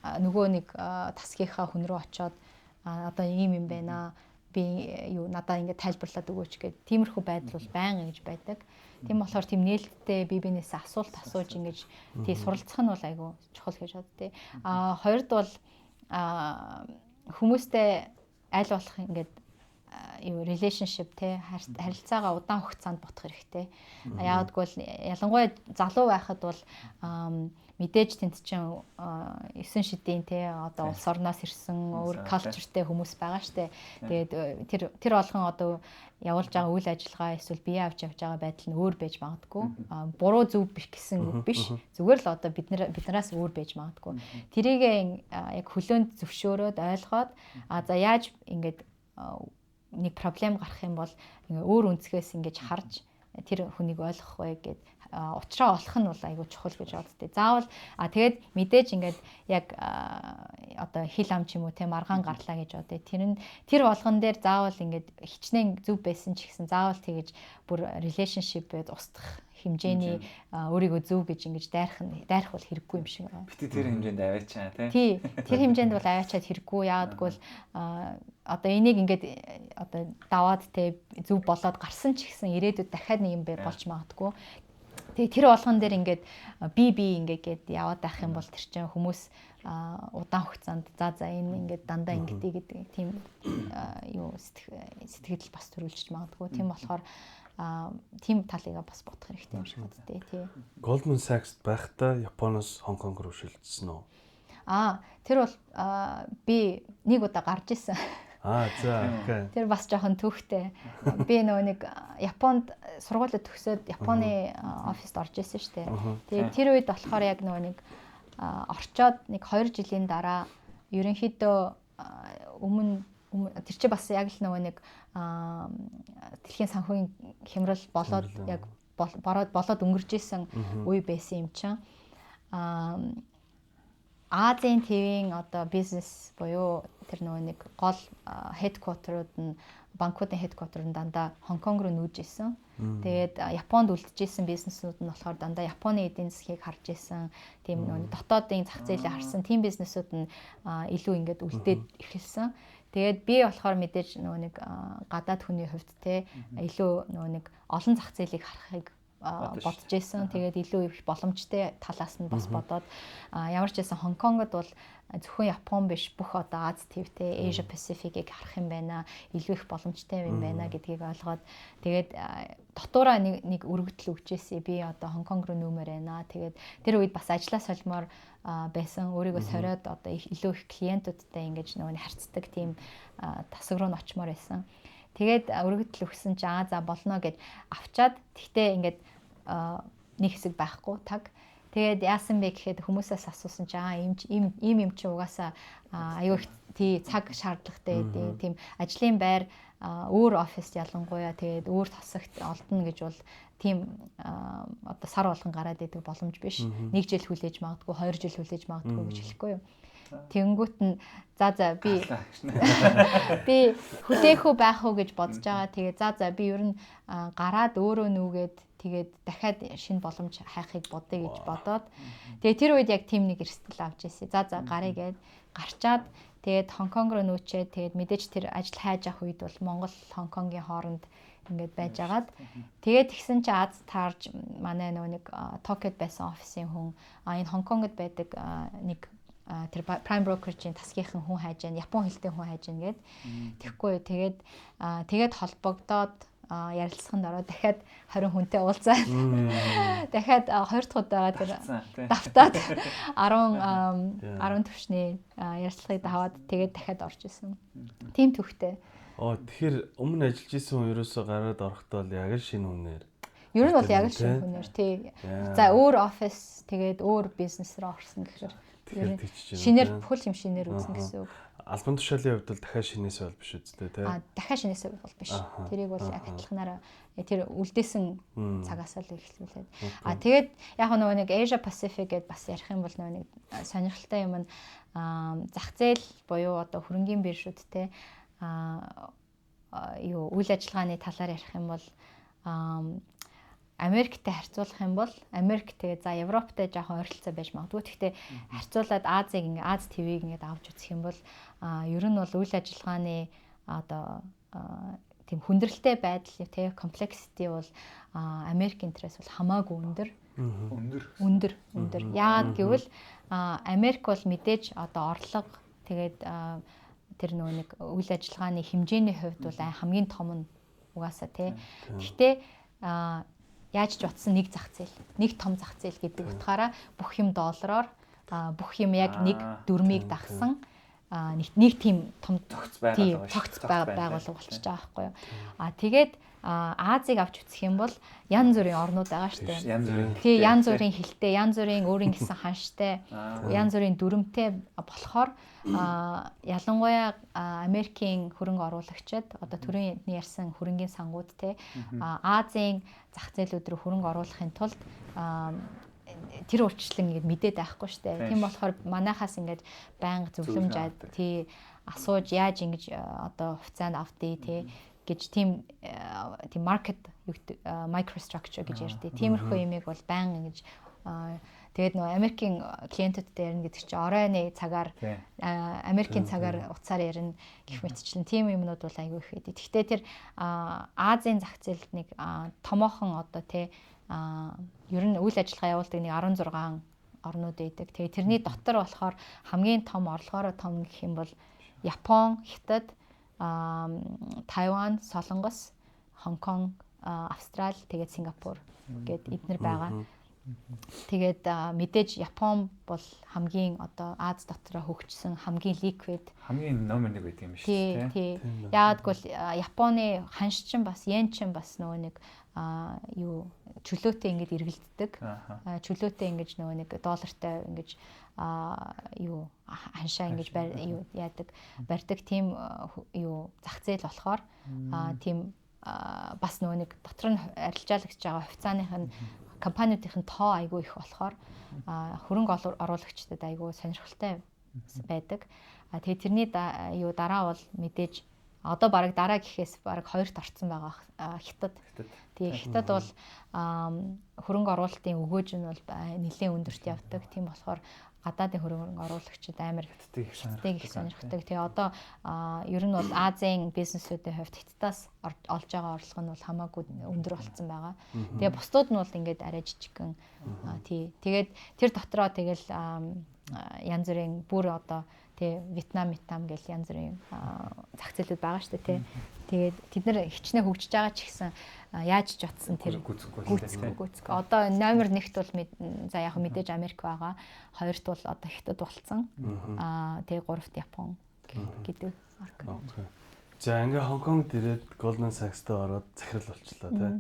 нөгөө нэг тасгийнхаа хүн рүү очиод одоо ийм юм байна. Би юу надаа ингээд тайлбарлаад өгөөч гэд тиймэрхүү байдал бол байнга ингэж байдаг. Тийм болохоор тийм нээлттэй бие биенээсээ асуулт асууж ингэж тий суралцах нь бол айгүй чухал гэж боддیں۔ Хоёрд бол хүмүүстэй аль болох ингээд юу relationship те харилцаагаа удаан хугацаанд бодох хэрэгтэй. Яагадгүй бол ялангуяа залуу байхад бол мэдээж тэнд чинь 9 шидийн те одоо улс орноос ирсэн өөр culture-тэй хүмүүс байгаа штэ. Тэгээд тэр болгон одоо явуулж байгаа үйл ажиллагаа эсвэл бие авч явж байгаа байдал нь өөр байж магадгүй. Буруу зөв биш гэсэн үг биш. Зүгээр л одоо биднээс өөр байж магадгүй. Тэрийг яг хөлөөнд зөвшөөрөөд ойлгоод за яаж ингээд нэг проблем гарах юм бол ингээ өөр өнцгөөс ингэж харж тэр хүнийг ойлгох вэ гэд учраа олох нь бол айгүй чухал гэж боддتي. Заавал тэгээд мэдээж ингээд яг одоо хил ам ч юм уу те маргаан гарлаа гэж бодъё. Тэр болгон дээр заавал ингээд хичнээн зөв байсан ч гэсэн заавал тэгэж бүр relationship-д устгах хэмжээний өөрийгөө зөв гэж ингэж дайрах бол хэрэггүй юм шиг байна. Бити тэр хэмжээнд аваачаа тий. Тий, тэр хэмжээнд бол аваачаад хэрэггүй. Яагадгүй бол одоо энийг ингээд одоо даваад те зөв болоод гарсан ч гэсэн ирээдүйд дахиад нэг юм болж магадгүй. Тэгээ тэр болгон дээр ингээд би ингээд яваад байх юм бол тэр чинь хүмүүс удаан хугацаанд за энэ ингээд дандаа ингэдэй гэдэг тийм юу сэтгэл бас төрүүлж магадгүй. Тийм болохоор тийм талыг бас бодох хэрэгтэй юм шиг боддээ тий. Goldman Sachs байхдаа Японоос Хонконг руу шилжсэн үү? Тэр бол би нэг удаа гарч исэн. За окей. Тэр бас жоохон түүхтэй. Би нөгөө нэг Японд сургуулиуд төгсөөд Японы оффист орж исэн шүү дээ. Тэгээд тэр үед болохоор яг нөгөө нэг орчоод нэг 2 жилийн дараа ерөнхийдөө өмнө тэр чи бас яг л нөгөө нэг дэлхийн санхүүгийн хямрал болоод яг болоод өнгөрч исэн үе байсан юм чинь. Азийн твийн одоо бизнес буюу тэр нөгөө нэг гол headquarter-ууд нь банкуудын headquarter нь дандаа Хонконг руу нүүж исэн. Тэгээд Японд үлдэж исэн бизнесүүд нь болохоор дандаа Японы эдийн засгийг харж исэн. Тийм нөгөө дотоодын зах зээлийг харсан тийм бизнесүүд нь илүү ингээд үлдээд эхэлсэн. Тэгээд би болохоор мэдээж нөгөө нэг гадаад хүний хувьд те илүү нөгөө нэг олон зах зээлийг харахыг бодож исэн. Тэгээд илүү их боломжтой талаас нь бас бодоод ямар ч байсан Хонконгод бол зөвхөн Япон биш бүх одоо Аз твтэй Asia Pacific-ийг харах юм байна. Илүү их боломжтой юм байна гэдгийг ойлгоод тэгээд дотоороо нэг өргөдөл өгчээсэй. Би одоо Хонконг руу нүүмээр байна. Тэгээд тэр үед бас ажлаа солимоор байсан. Өөрийгөө сориод одоо илүү их клиентүүдтэй ингэж нөгөө харьцдаг тийм тасаг руу н очимоор байсан. Тэгээд өргөдөл өгсөн чинь за болно гэж авчаад тэгтээ ингээд нэг хэсэг байхгүй таг. Тэгээд яасан бэ гэхэд хүмүүсээс асуусан чинь ийм юм чи угаасаа аюу их тий цаг шаардлагатай гэдэг тийм ажлын байр өөр оффист ялангуяа тэгээд өөр тасагт олдно гэж бол тийм одоо сар болгон гараад идэг боломж биш. 1 жил хүлээж магадгүй, 2 жил хүлээж магадгүй гэж хэлэхгүй юу. Тэнгүүт нь за би би хүлээх үү байх уу гэж бодож байгаа. Тэгээ за би ер нь гараад өөрөө нүгээд тэгээд дахиад шинэ боломж хайхыг бодъё гэж бодоод тэгээ тэр үед яг тийм нэг эрсдэл авч ирсэн. За гарыг гээд гарчаад Тэгээд Хонконг руу нүүчээд, тэгээд мэдээж тэр ажил хайж авах үед бол Монгол, Хонконгийн хооронд ингээд байж агаад, тэгээд тэгсэн чи Аз таарж манай нөгөө нэг Токиод байсан офисын хүн энэ Хонконгод байдаг нэг тэр prime brokerage-ийн тасгийнхан хүн хайж байна, Япон хэлтэй хүн хайж байна гэд. Тэгэхгүй тэгээд тэгээд холбогдоод, ярилцсанд ороод, дахиад 20 хүнтэй уулзаад, дахиад хоёр дахь удаага тэр давтаад 10 10 төвшний ярилцлагыг даваад, тэгээд дахиад орж исэн. Тийм төвхтэй. Оо, тэгэхээр өмнө ажиллаж исэн хүн ерөөсөө гараад орохдоо л яг л шинэ хүнээр. Ер нь бол яг л шинэ хүнээр, тий. За, өөр офис, тэгээд өөр бизнес рүү орсон гэхээр шинээр, бүхэл юм шинээр үзнэ гэсэн үг. Албан тушаалын хувьд бол дахиад шинээсээ бол биш үстэй, тий. А, дахиад шинээсээ бол биш. Тэрийг бол яг адилханаараа тэр үлдээсэн цагаас л эхлүүлээд. А, тэгээд яг нөгөө нэг Asia Pacific гэдээ бас ярих юм бол нөгөө нэг сонирхолтой юм нь зах зээл буюу одоо хөрөнгийн биржүүд, те, а юу, үйл ажиллагааны талаар ярих юм бол Америктэй харьцуулах юм бол Америк, тэгээ за Европтой жоохон ойролцоо байж магадгүй. Гэхдээ харьцуулаад Азийг ингээ, Аз ТV-г ингээд авч үзэх юм бол ер нь бол үйл ажиллагааны одоо тийм хүндрэлтэй байдал, тий, complexity бол Америк интерес бол хамаагүй өндөр. Өндөр. Өндөр, өндөр. Яагаад гэвэл Америк бол мэдээж одоо орлого, тэгээд тэр нөгөө нэг үйл ажиллагааны хэмжээний хувьд бол хамгийн том нь угаасаа, тий. Гэхдээ яаж ч утсан нэг зах зээл, нэг том зах зээл гэдэг утгаараа бүх юм доллараар, бүх юм яг нэг дүрмийг дагсан нэг тийм том цогц байгууллага, цогц байгууллага болчихж байгаа байхгүй юу. А, тэгээд Азийг авч үзэх юм бол янз бүрийн орнууд байгаа шүү дээ. Янз бүрийн. Тий, янз бүрийн хэлтэй, янз бүрийн өөрийн гэсэн ханштай, янз бүрийн дүрмтэй болохоор ялангуяа Америкийн хөрөнгө оруулагчид, одоо түрүүний ярьсан хөрөнгийн сангууд, те, Азийн зах зээлүүд рүү хөрөнгө оруулахын тулд тэр урьдчилан ингээд мэдээд байхгүй шүү дээ. Тийм болохоор манайхаас ингээд байнга зөвлөмж, тий, асууж, яаж ингэж одоо хувьцаанд авдъя, тий, гэж тийм market юу, microstructure гэж ярьдээ. Тиймэрхүү юмыг бол байнга ингэж, тэгээд нөгөө Америкийн клиентүүдтэй ярина гэдэг чинь оройны цагаар, Америкийн цагаар утсаар ярина гэх мэтчлэн тийм юмнууд бол айгүй их байдаг. Гэхдээ тэр Азийн зах зээлд нэг томоохон одоо, тий, ер нь үйл ажиллагаа явуулдаг нэг 16 орнууд байдаг. Тэгээ тэрний дотор болохоор хамгийн том, орлогоороо том гэх юм бол Япон, Хятад, Тайван, Солонгос, Хонконг, Австрали, тэгээд Сингапур гээд эднэр байгаа. Тэгээд мэдээж Япон бол хамгийн одоо Аз дотроо хөгжсөн, хамгийн liquid, хамгийн номер 1 байдаг юм шүү дээ. Тий. Яагаад гэвэл Японы ханш чинь бас, йен чинь бас нөгөө нэг юу, чөлөөтэй ингэж эргэлддэг. Чөлөөтэй ингэж нөгөө нэг доллартай ингэж юу, ханшаа ингэж юу яадаг, барьдаг тийм юу, зах зээл болохоор тийм бас нөгөө нэг дотор нь арилжаалагч байгаа хувьцааных нь, компаниудын тоо айгүй их болохоор хөрөнгө оруулагчдад айгүй сонирхолтой байдаг. А, тэгээ тэрний юу, дараа бол мэдээж одоо бараг дараа гэхээс бараг хоёрт орцсон байгаа Хятад. Тэгээ Хятад бол хөрөнгө оруулалтын өгөөж нь бол нэлээд өндөрт явдаг. Тийм болохоор гадаадын хөрөнгө оруулагчид амар Хятадыг их сонирхдаг, их сонирхдаг. Тэгээ одоо ер нь бол Азийн бизнесүүдийн хувьд Хятадаас олж байгаа орлого нь бол хамаагүй өндөр болцсон байгаа. Тэгээ бусдууд нь бол ингээд арай жижигхэн, тий. Тэгээд тэр дотроо тэгэл янз бүрийн бүр одоо, тий, Вьетнам, Вьетнам гэл янз бүрийн зах зээлүүд байгаа шүү дээ, тий. Тэгээд тэд нар хичнээн хөгжиж байгаа ч гэсэн яаж ч утсан тэр гүйцэхгүй, гүйцэхгүй. Одоо номер 1-т бол за яг мэдээж Америк байгаа. Хоёрт бол одоо Хятад болцсон. Аа, тэгээ гуравт Япон гэдэг. За, ингээ Хонконгд ирээд Goldman Sachs-тай ороод захирал болчлоо, тий.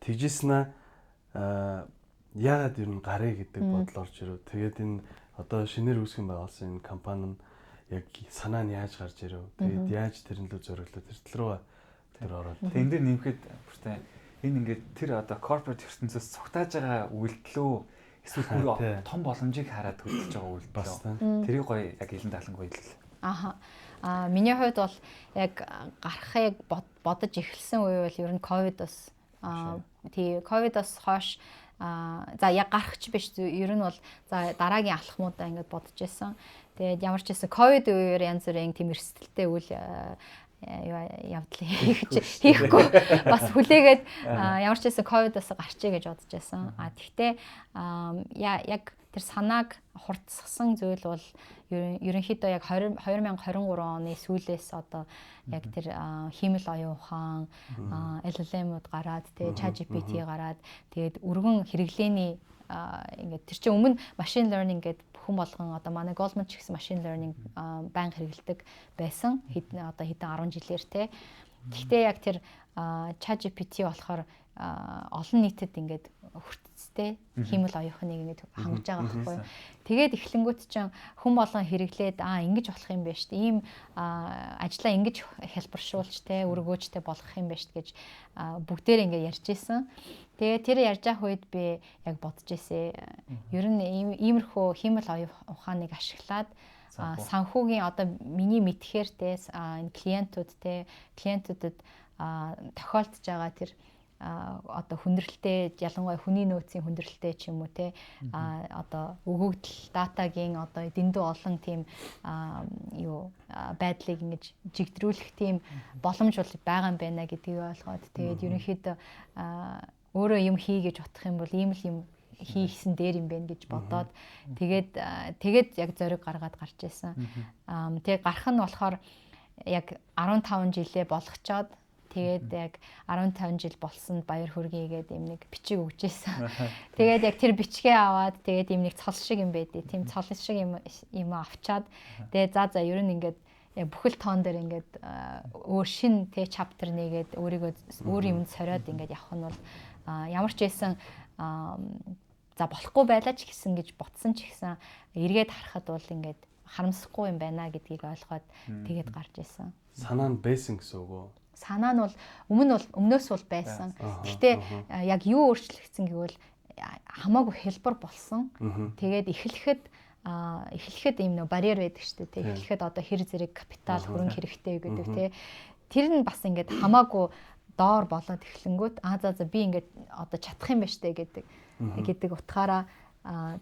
Тэгжсэн аа, яагаад ер нь гарыг гэдэг бодол орж ирв? Тэгээд энэ одоо шинээр үүсгэн байгуулсан энэ компани нь яг санаа нь яаж гарч ирэв? Тэгээд яаж тэрэн лүү зориглоо? Тэр тал руу тэр ороод. Тэн дээр нэмэхэд бүртээ энэ ингээд тэр одоо corporate ертөнцөөс цугтааж байгаа үйлдэлөө эсвэл бүр том боломжийг хараад хөдөлж байгаа үйлдэл. Тэрийг гоё яг илэн далангүй хэлээ. Аха. А, миний хувьд бол яг гарахыг бодож эхэлсэн үе бол ер нь ковидос, тий, ковидос хойш, за яг гарах ч биш, ер нь бол за дараагийн алхмуудаа ингээд бодож исэн. Тэгээд ямар ч байсан ковид үеэр янз бүрийн тийм эрсдэлтэй үйл явдал хийхгүй бас хүлээгээд ямар ч байсан ковидоос гарчээ гэж бодож байсан. А тэгтээ яг тэр санааг хурцссан зүйл бол ерөнхийдөө яг 2023 оны сүүлээс одоо яг тэр хиймэл оюун ухаан, LLM-ууд гараад, тэгээ ChatGPT гараад, тэгээд өргөн хэрэглээний ингээд тэр чинь өмнө machine learning гэдэг хүн болгон, одоо манай Goldman ч гэсэн machine learning байнга хэрэглэдэг байсан. Хэдэн одоо хэдэн 10 жилээр те. Гэхдээ яг тэр ChatGPT болохоор олон нийтэд ингээд хүртцтэй хиймэл оюухныг ингээд хангаж байгаа байхгүй юу. Тэгээд эхлэнгүүт чинь хүн болгон хэрэглээд, аа, ингэж болох юм байна шүү дээ. Ийм ажлаа ингэж хялбаршуулж те, өргөөжтэй болгох юм байна шүү гэж бүгдээр ингээд ярьж исэн. Тэгээ тэр ярьж байгаа үед би яг бодож ирсэн. Ер нь иймэрхүү хиймэл оюун ухааныг ашиглаад санхүүгийн, одоо миний мэдхээр те, энэ клиентүүд те, клиентүүдэд тохиолдож байгаа тэр одоо хүндрэлтэй, ялангуяа хүний нөөцийн хүндрэлтэй ч юм уу те, одоо өгөгдөл датагийн одоо дэндүү олон тийм юу байдлыг ингэж жигдрүүлэх тийм боломж бол байгаа юм байна гэдгийг ойлгоод, тэгээд ерөнхийдөө өөрөө юм хий гэж бодох юм бол ийм л юм хийсэн дээр юм байна гэж бодоод, тэгээд яг зориг гаргаад гарч ирсэн. Тэгээд гарах нь болохоор яг 15 жилээ болгочоод, тэгээд яг 15 жил болсонд баяр хүргэе гэдэг юм нэг бичиг өгч ирсэн. Тэгээд яг тэр бичгээ аваад, тэгээд юм нэг цол шиг юм байдээ. Тийм цол шиг юм юм авчаад, тэгээд за за, ер нь ингээд яг бүхэл тоон дээр ингээд өөр шин тэ chapter нэгээд, өөрийгөө өөр юмд сориод ингээд явах нь бол ямар ч байсан за болохгүй байлаа ч гэсэн гэж ботсон ч гэсэн эргээд харахад бол ингээд харамсахгүй юм байна гэдгийг ойлгоод тэгээд гарч исэн. Санаа нь байсан гэсэн үг үү? Санаа нь бол өмнө бол өмнөөс бол байсан. Гэхдээ яг юу өөрчлөгдсөн гэвэл хамаагүй хэлбэр болсон. Тэгээд эхлэхэд ийм нөө барьер байдаг шүү дээ. Эхлэхэд одоо хэр зэрэг капитал, хөрөнгө хэрэгтэй гэдэг тий. Тэр нь бас ингээд хамаагүй доор болоод эхлэнгүүт, аа, за за, би ингээд одоо чадах юм байна штэ гэдэг утгаараа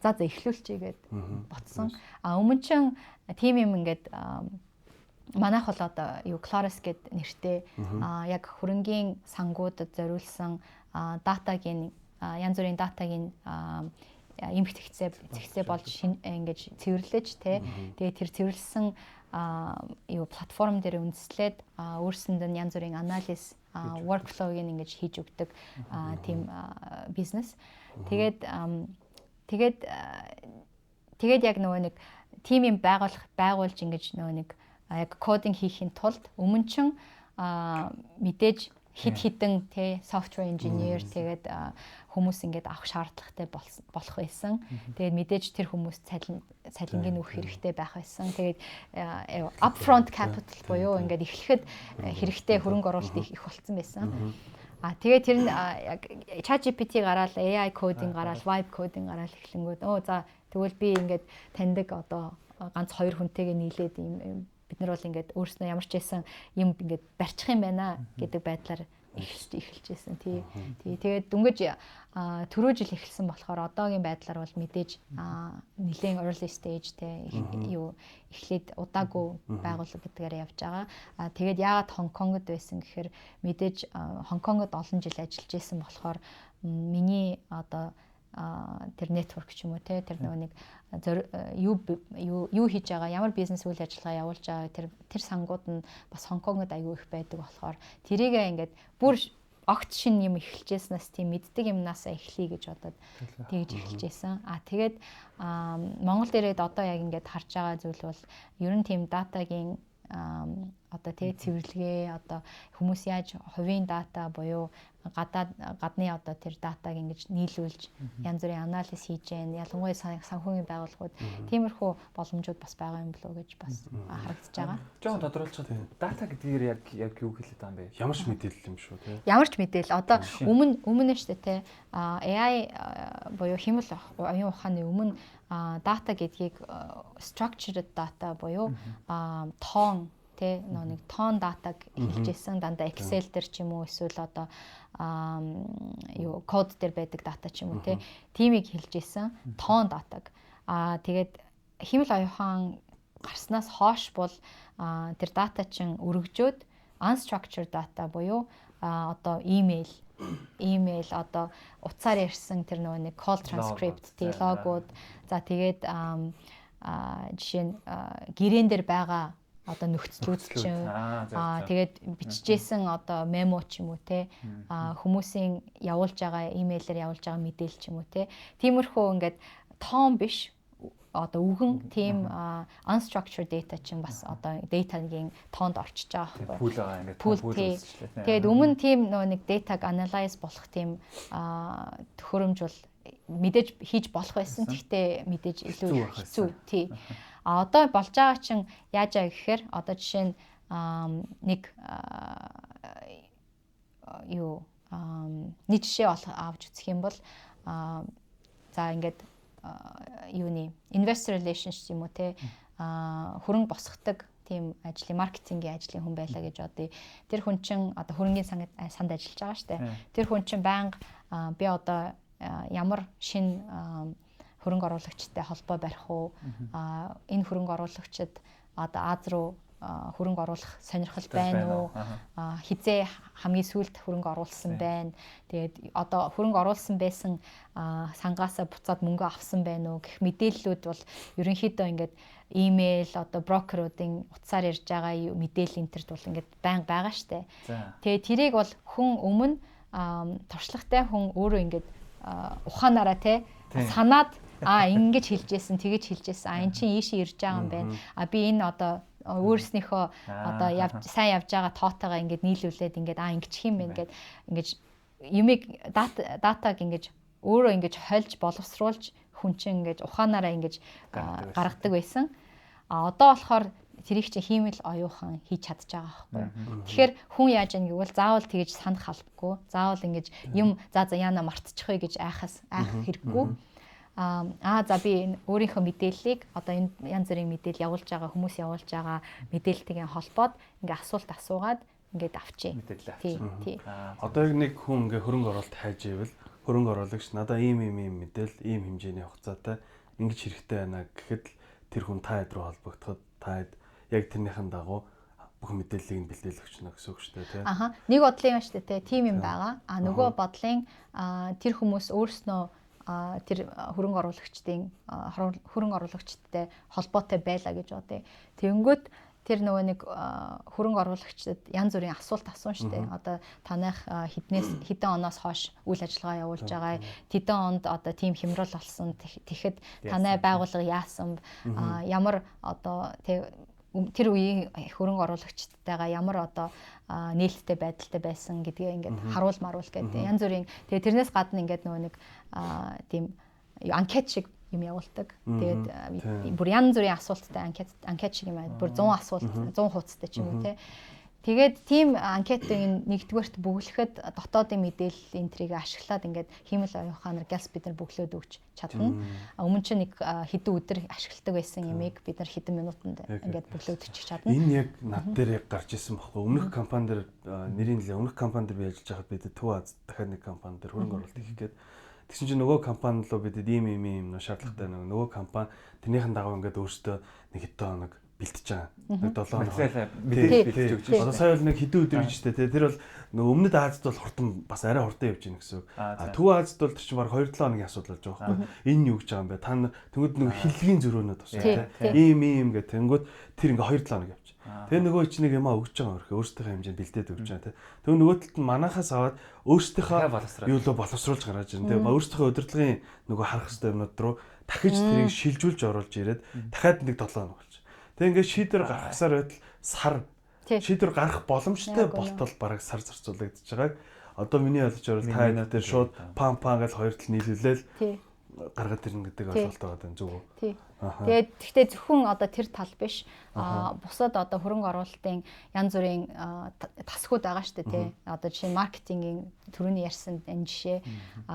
за за, эхлүүлчихье гэд ботсон. А өмнө чин тим юм ингээд манайх бол одоо юу Claris гэд нэртэй яг хөрөнгийн сангуудад зориулсан датагийн, янз бүрийн датагийн эмх зэгцээ зэгцээ болж ингэж цэвэрлэж те, тэгээд тэр цэвэрлсэн юу платформ дээр үндэслээд өөрсөнд нь янз бүрийн анализ, workflow-г ингэж хийж өгдөг тийм бизнес. Тэгээд яг нөгөө нэг тим юм байгуулах байгуулж ингэж нөгөө нэг яг coding хийхин тулд өмнө чин мэдээж хид хідэн те software engineer, тэгээд хүмүүс ингээд авах шаардлагатай болох байсан. Тэгээд мэдээж тэр хүмүүс цалингийн өгөх хэрэгтэй байх байсан. Тэгээд upfront capital буюу ингээд эхлэхэд хэрэгтэй хөрөнгө оруулалт их их болцсон байсан. А тэгээд тэр нь яг ChatGPT гараал, AI coding гараал, vibe coding гараал эхлэнгүүд, өө за, тэгвэл би ингээд таньдаг одоо ганц хоёр хүнтэйгээ нийлээд юм бид нар бол ингээд өөрснөө ямар ч байсан юм ингээд барьчих юм байна гэдэг байдлаар эхэлж эхэлжсэн тий. Тий. Тэгээд дөнгөж түрүү жил эхэлсэн болохоор одоогийн байдлаар бол мэдээж нэлээд early stage те, юу эхлээд удаагүй байгууллага гэдгээр явж байгаа. А тэгээд яагаад Хонконгод байсан гэхээр мэдээж Хонконгод олон жил ажиллаж исэн болохоор миний одоо тэр network ч юм уу те, тэр нөгөө нэг юу юу юу хийж байгаа, ямар бизнес үйл ажиллагаа явуулж байгаа тэр сангууд нь бас Хонконгод аягүй их байдаг болохоор тэрийгээ ингээд бүр огт шинэ юм эхэлжсэнээс тийм мэддэг юмнасаа эхлэе гэж бодоод тэгж эхэлж байсан. А тэгээд Монгол дээрээд одоо яг ингээд харж байгаа зүйл бол ер нь тийм датагийн одоо тий цэвэрлэгээ, одоо хүмүүс яаж хувийн дата буюу гадаад гадны одоо тэр датаг ингэж нийлүүлж янз бүрийн анализ хийж гэн, ялангуяа санхүүгийн байгууллагууд, тиймэрхүү боломжууд бас байгаа юм болоо гэж бас харагдаж байгаа. Жохон тодруулчихад, дата гэдгээр яг юу хэлээд байгаа юм бэ? Ямар ч мэдээлэл юм шүү тий. Ямар ч мэдээлэл. Одоо өмнө нь шүү дээ те, AI буюу хиймэл оюун ухааны өмнө дата гэдгийг structured data буюу тоон те, нөө нэг тоон датаг хэлж исэн, дандаа Excel дээр ч юм уу, эсвэл одоо юу код дээр байдаг дата ч юм уу те, тимийг хэлж исэн, тоон датаг. Аа тэгээд хиймэл оюун ухаан гарснаас хойш бол тэр дата чинь өргөжөөд unstructured data буюу одоо имэйл, одоо утсаар ярьсан тэр нөгөө нэг call transcript, логууд, за тэгээд жишээ нь гэрээн дээр байгаа одоо нөхцлүүд чинь, тэгээд бичижсэн одоо memo ч юм уу те, хүмүүсийн явуулж байгаа, имэйлээр явуулж байгаа мэдээлэл ч юм уу те, тиймэрхүү ингээд тоон биш, одоо үгэн тийм unstructured data чинь бас одоо data-гийн тоонд орчиж байгаа байхгүй. Pool байгаа, ингээд pool үүсчихлээ. Тэгээд өмнө тийм нөгөө нэг data-г analyze болох тийм төхөөрөмж бол мэдээж хийж болох байсан. Гэхдээ мэдээж илүү хэцүү тий. А одоо болж байгаа чинь яаж аа гэхээр одоо жишээ нь нэг юу нэг жишээ авч үзэх юм бол за ингээд юуны investor relations юм уу те, хөрөнгө босгодог тийм ажлын, маркетингийн ажлын хүн байлаа гэж бодъё. Тэр хүн чинь одоо хөрөнгийн санд ажиллаж байгаа штэ. Тэр хүн чинь байнга би одоо ямар шинэ хөрөнгө оруулагчтай холбоо барих уу? Энэ хөрөнгө оруулагчид одоо Ази руу хөрөнгө оруулах сонирхол байна уу? Хизээ хамгийн сүүлд хөрөнгө оруулсан байна. Тэгээд одоо хөрөнгө оруулсан байсан сангаасаа буцаад мөнгө авсан байна уу гэх мэдээллүүд бол ерөнхийдөө ингээд имэйл, одоо брокеруудын утсаар ярьж байгаа мэдээлэл энэ тэрт бол ингээд байнга байгаа штэ. Тэгээд тэрийг бол хүн өмнө туршлагатай хүн өөрөө ингээд ухаанаараа те санаад, ингэж хэлжсэн, тэгэж хэлжсэн, эн чинь ийшээ ирж байгаа юм байна. Би энэ одоо өөрснийхөө одоо сайн явж байгаа тоотойгоо ингээд нийлүүлээд ингээд ингэчих юм байна гэд ингэж юмыг датаг ингэж өөрөө ингэж хольж боловсруулж хүн чинь ингэж ухаанаараа ингэж гаргадаг байсан. А одоо болохоор тэрийг чинь хиймэл оюухан хийж чадж байгаа байхгүй. Тэгэхээр хүн яаж яах гэвэл заавал тэгэж санах албагүй. Заавал ингэж юм за за яана мартчихъя гэж айхаас айх хэрэггүй. За би энэ өөрийнхөө мэдээллийг одоо энэ янз бүрийн мэдээлэл явуулж байгаа хүмүүс явуулж байгаа мэдээлэлтэйгээ холбоод ингээ асуулт асуугаад ингээд авчий. Мэдээлэл авчий. Тий. Одоо яг нэг хүн ингээ хөрөнгө оруулалт хайж ивэл хөрөнгө оруулагч надаа ийм ийм ийм мэдээлэл, ийм хэмжээний хугацаатай ингэж хэрэгтэй байна гэхэд тэр хүн та хэд рүү холбогдоход та хэд яг тэрнийхэн дагуу бүх мэдээллийг нь бэлдээл өгчнө гэсэн үг шүү дээ, тий. Аха. Нэг бодлын юм шүү дээ, тийм юм байгаа. А нөгөө бодлын тэр хүмүүс өөрснөө тэр хөрөнгө оруулагчдын хөрөнгө оруулагчдтай холбоотой байлаа гэж бодъё. Тэнгүүт тэр нөгөө нэг хөрөнгө оруулагчдад янз бүрийн асуулт асуун штэ. Одоо танайх хэднээс хэдэн оноос хойш үйл ажиллагаа явуулж байгаа. Тэдэн онд одоо тийм хямрал болсон. Тэгэхэд танай байгууллага яасан, ямар одоо тэр үеийн хөрөнгө оруулагчдтайгаа ямар одоо нээлттэй байдалтай байсан гэдгээ ингээд харуул маруул гэдэг янз бүрийн. Тэгээ тэрнээс гадна ингээд нөгөө нэг тийм анкет шиг юм явуулдаг. Тэгээд бүр янз бүрийн асуулттай анкет шиг юм аа. Бүр 100 асуулт, 100 хуудастай ч юм уу те. Тэгээд тийм анкетын нэгдүгээрт бөглөхөд дотоодын мэдээлэл энэ трийг ашиглаад ингээд хиймэл оюун ухаанаар гялс бид нар бөглөөд өгч чадна. Өмнө чинь нэг хэдэн өдөр ашигладаг байсан юмыг бид нар хэдэн минутанд ингээд бөглөөд өгч чадна. Энэ яг над дээр яг гарч ирсэн баггүй. Өмнөх компани дээр нэрийн нэлээ өмнөх компани дээр би ажиллаж байхад бид Төв Аз дахиад нэг компани дээр хөрөнгө оруулалт хийх гээд тэгсэн чинь нөгөө компани руу бидэд ийм ийм ийм шаардлагатай нөгөө компани тэрнийхэн дагуу ингээд өөртөө нэг хэдэн хоног бэлтэж байгаа. Нэг 7 хоног мэдээлэл бэлтэж өгч байна. Одоо сая бол нэг хэдэн өдөр гэж штэ тий. Тэр бол нөгөө өмнөд Азид бол хурдан бас арай хурдан явж гин гэсэн үг. А Төв Азид бол тэр чинь баг 2-7 хоногийн асуудал болж байгаа байхгүй. Энэ юу гэж байгаа юм бэ? Та нар тэнгууд нөгөө хиллэгийн зөрөөнөд бас тий. Ийм ийм гэх тэнгууд тэр ингээ 2-7 хоног явж. Тэгээ нөгөө чинь нэг юмаа өгч байгаа өрхөө өөрсдийнхээ хэмжээнд бэлдээд өгч байгаа тий. Тэгээ нөгөө талд нь манахаас аваад өөрсдийнхөө юу лөө боловсруулж гаргаж ирнэ тий. Өөрсдийнхөө удирдлагын нөгөө харах хэрэгтэй юмнууд руу дахиж тэрийг шилжүүлж оруулж ирээд дахиад нэг 7 хоног болж. Тэг ингээд шийдвэр гаргахсаар байтал сар шийдвэр гарах боломжтой болтол бараг сар зарцуулагдаж байгааг одоо миний ойлгож байгаа та энэ дээр шууд пам пам гэж хоёр тал нийлүүлээл гаргаад ирнэ гэдэг ойлголт байгаа даа зөв үү? Тий. Тэгээд гэхдээ зөвхөн одоо тэр тал биш. Бусад одоо хөрөнгө оруулалтын янз бүрийн тасгууд байгаа шүү дээ тий. Одоо жишээ нь маркетингийн түрүүний ярьсан энэ жишээ.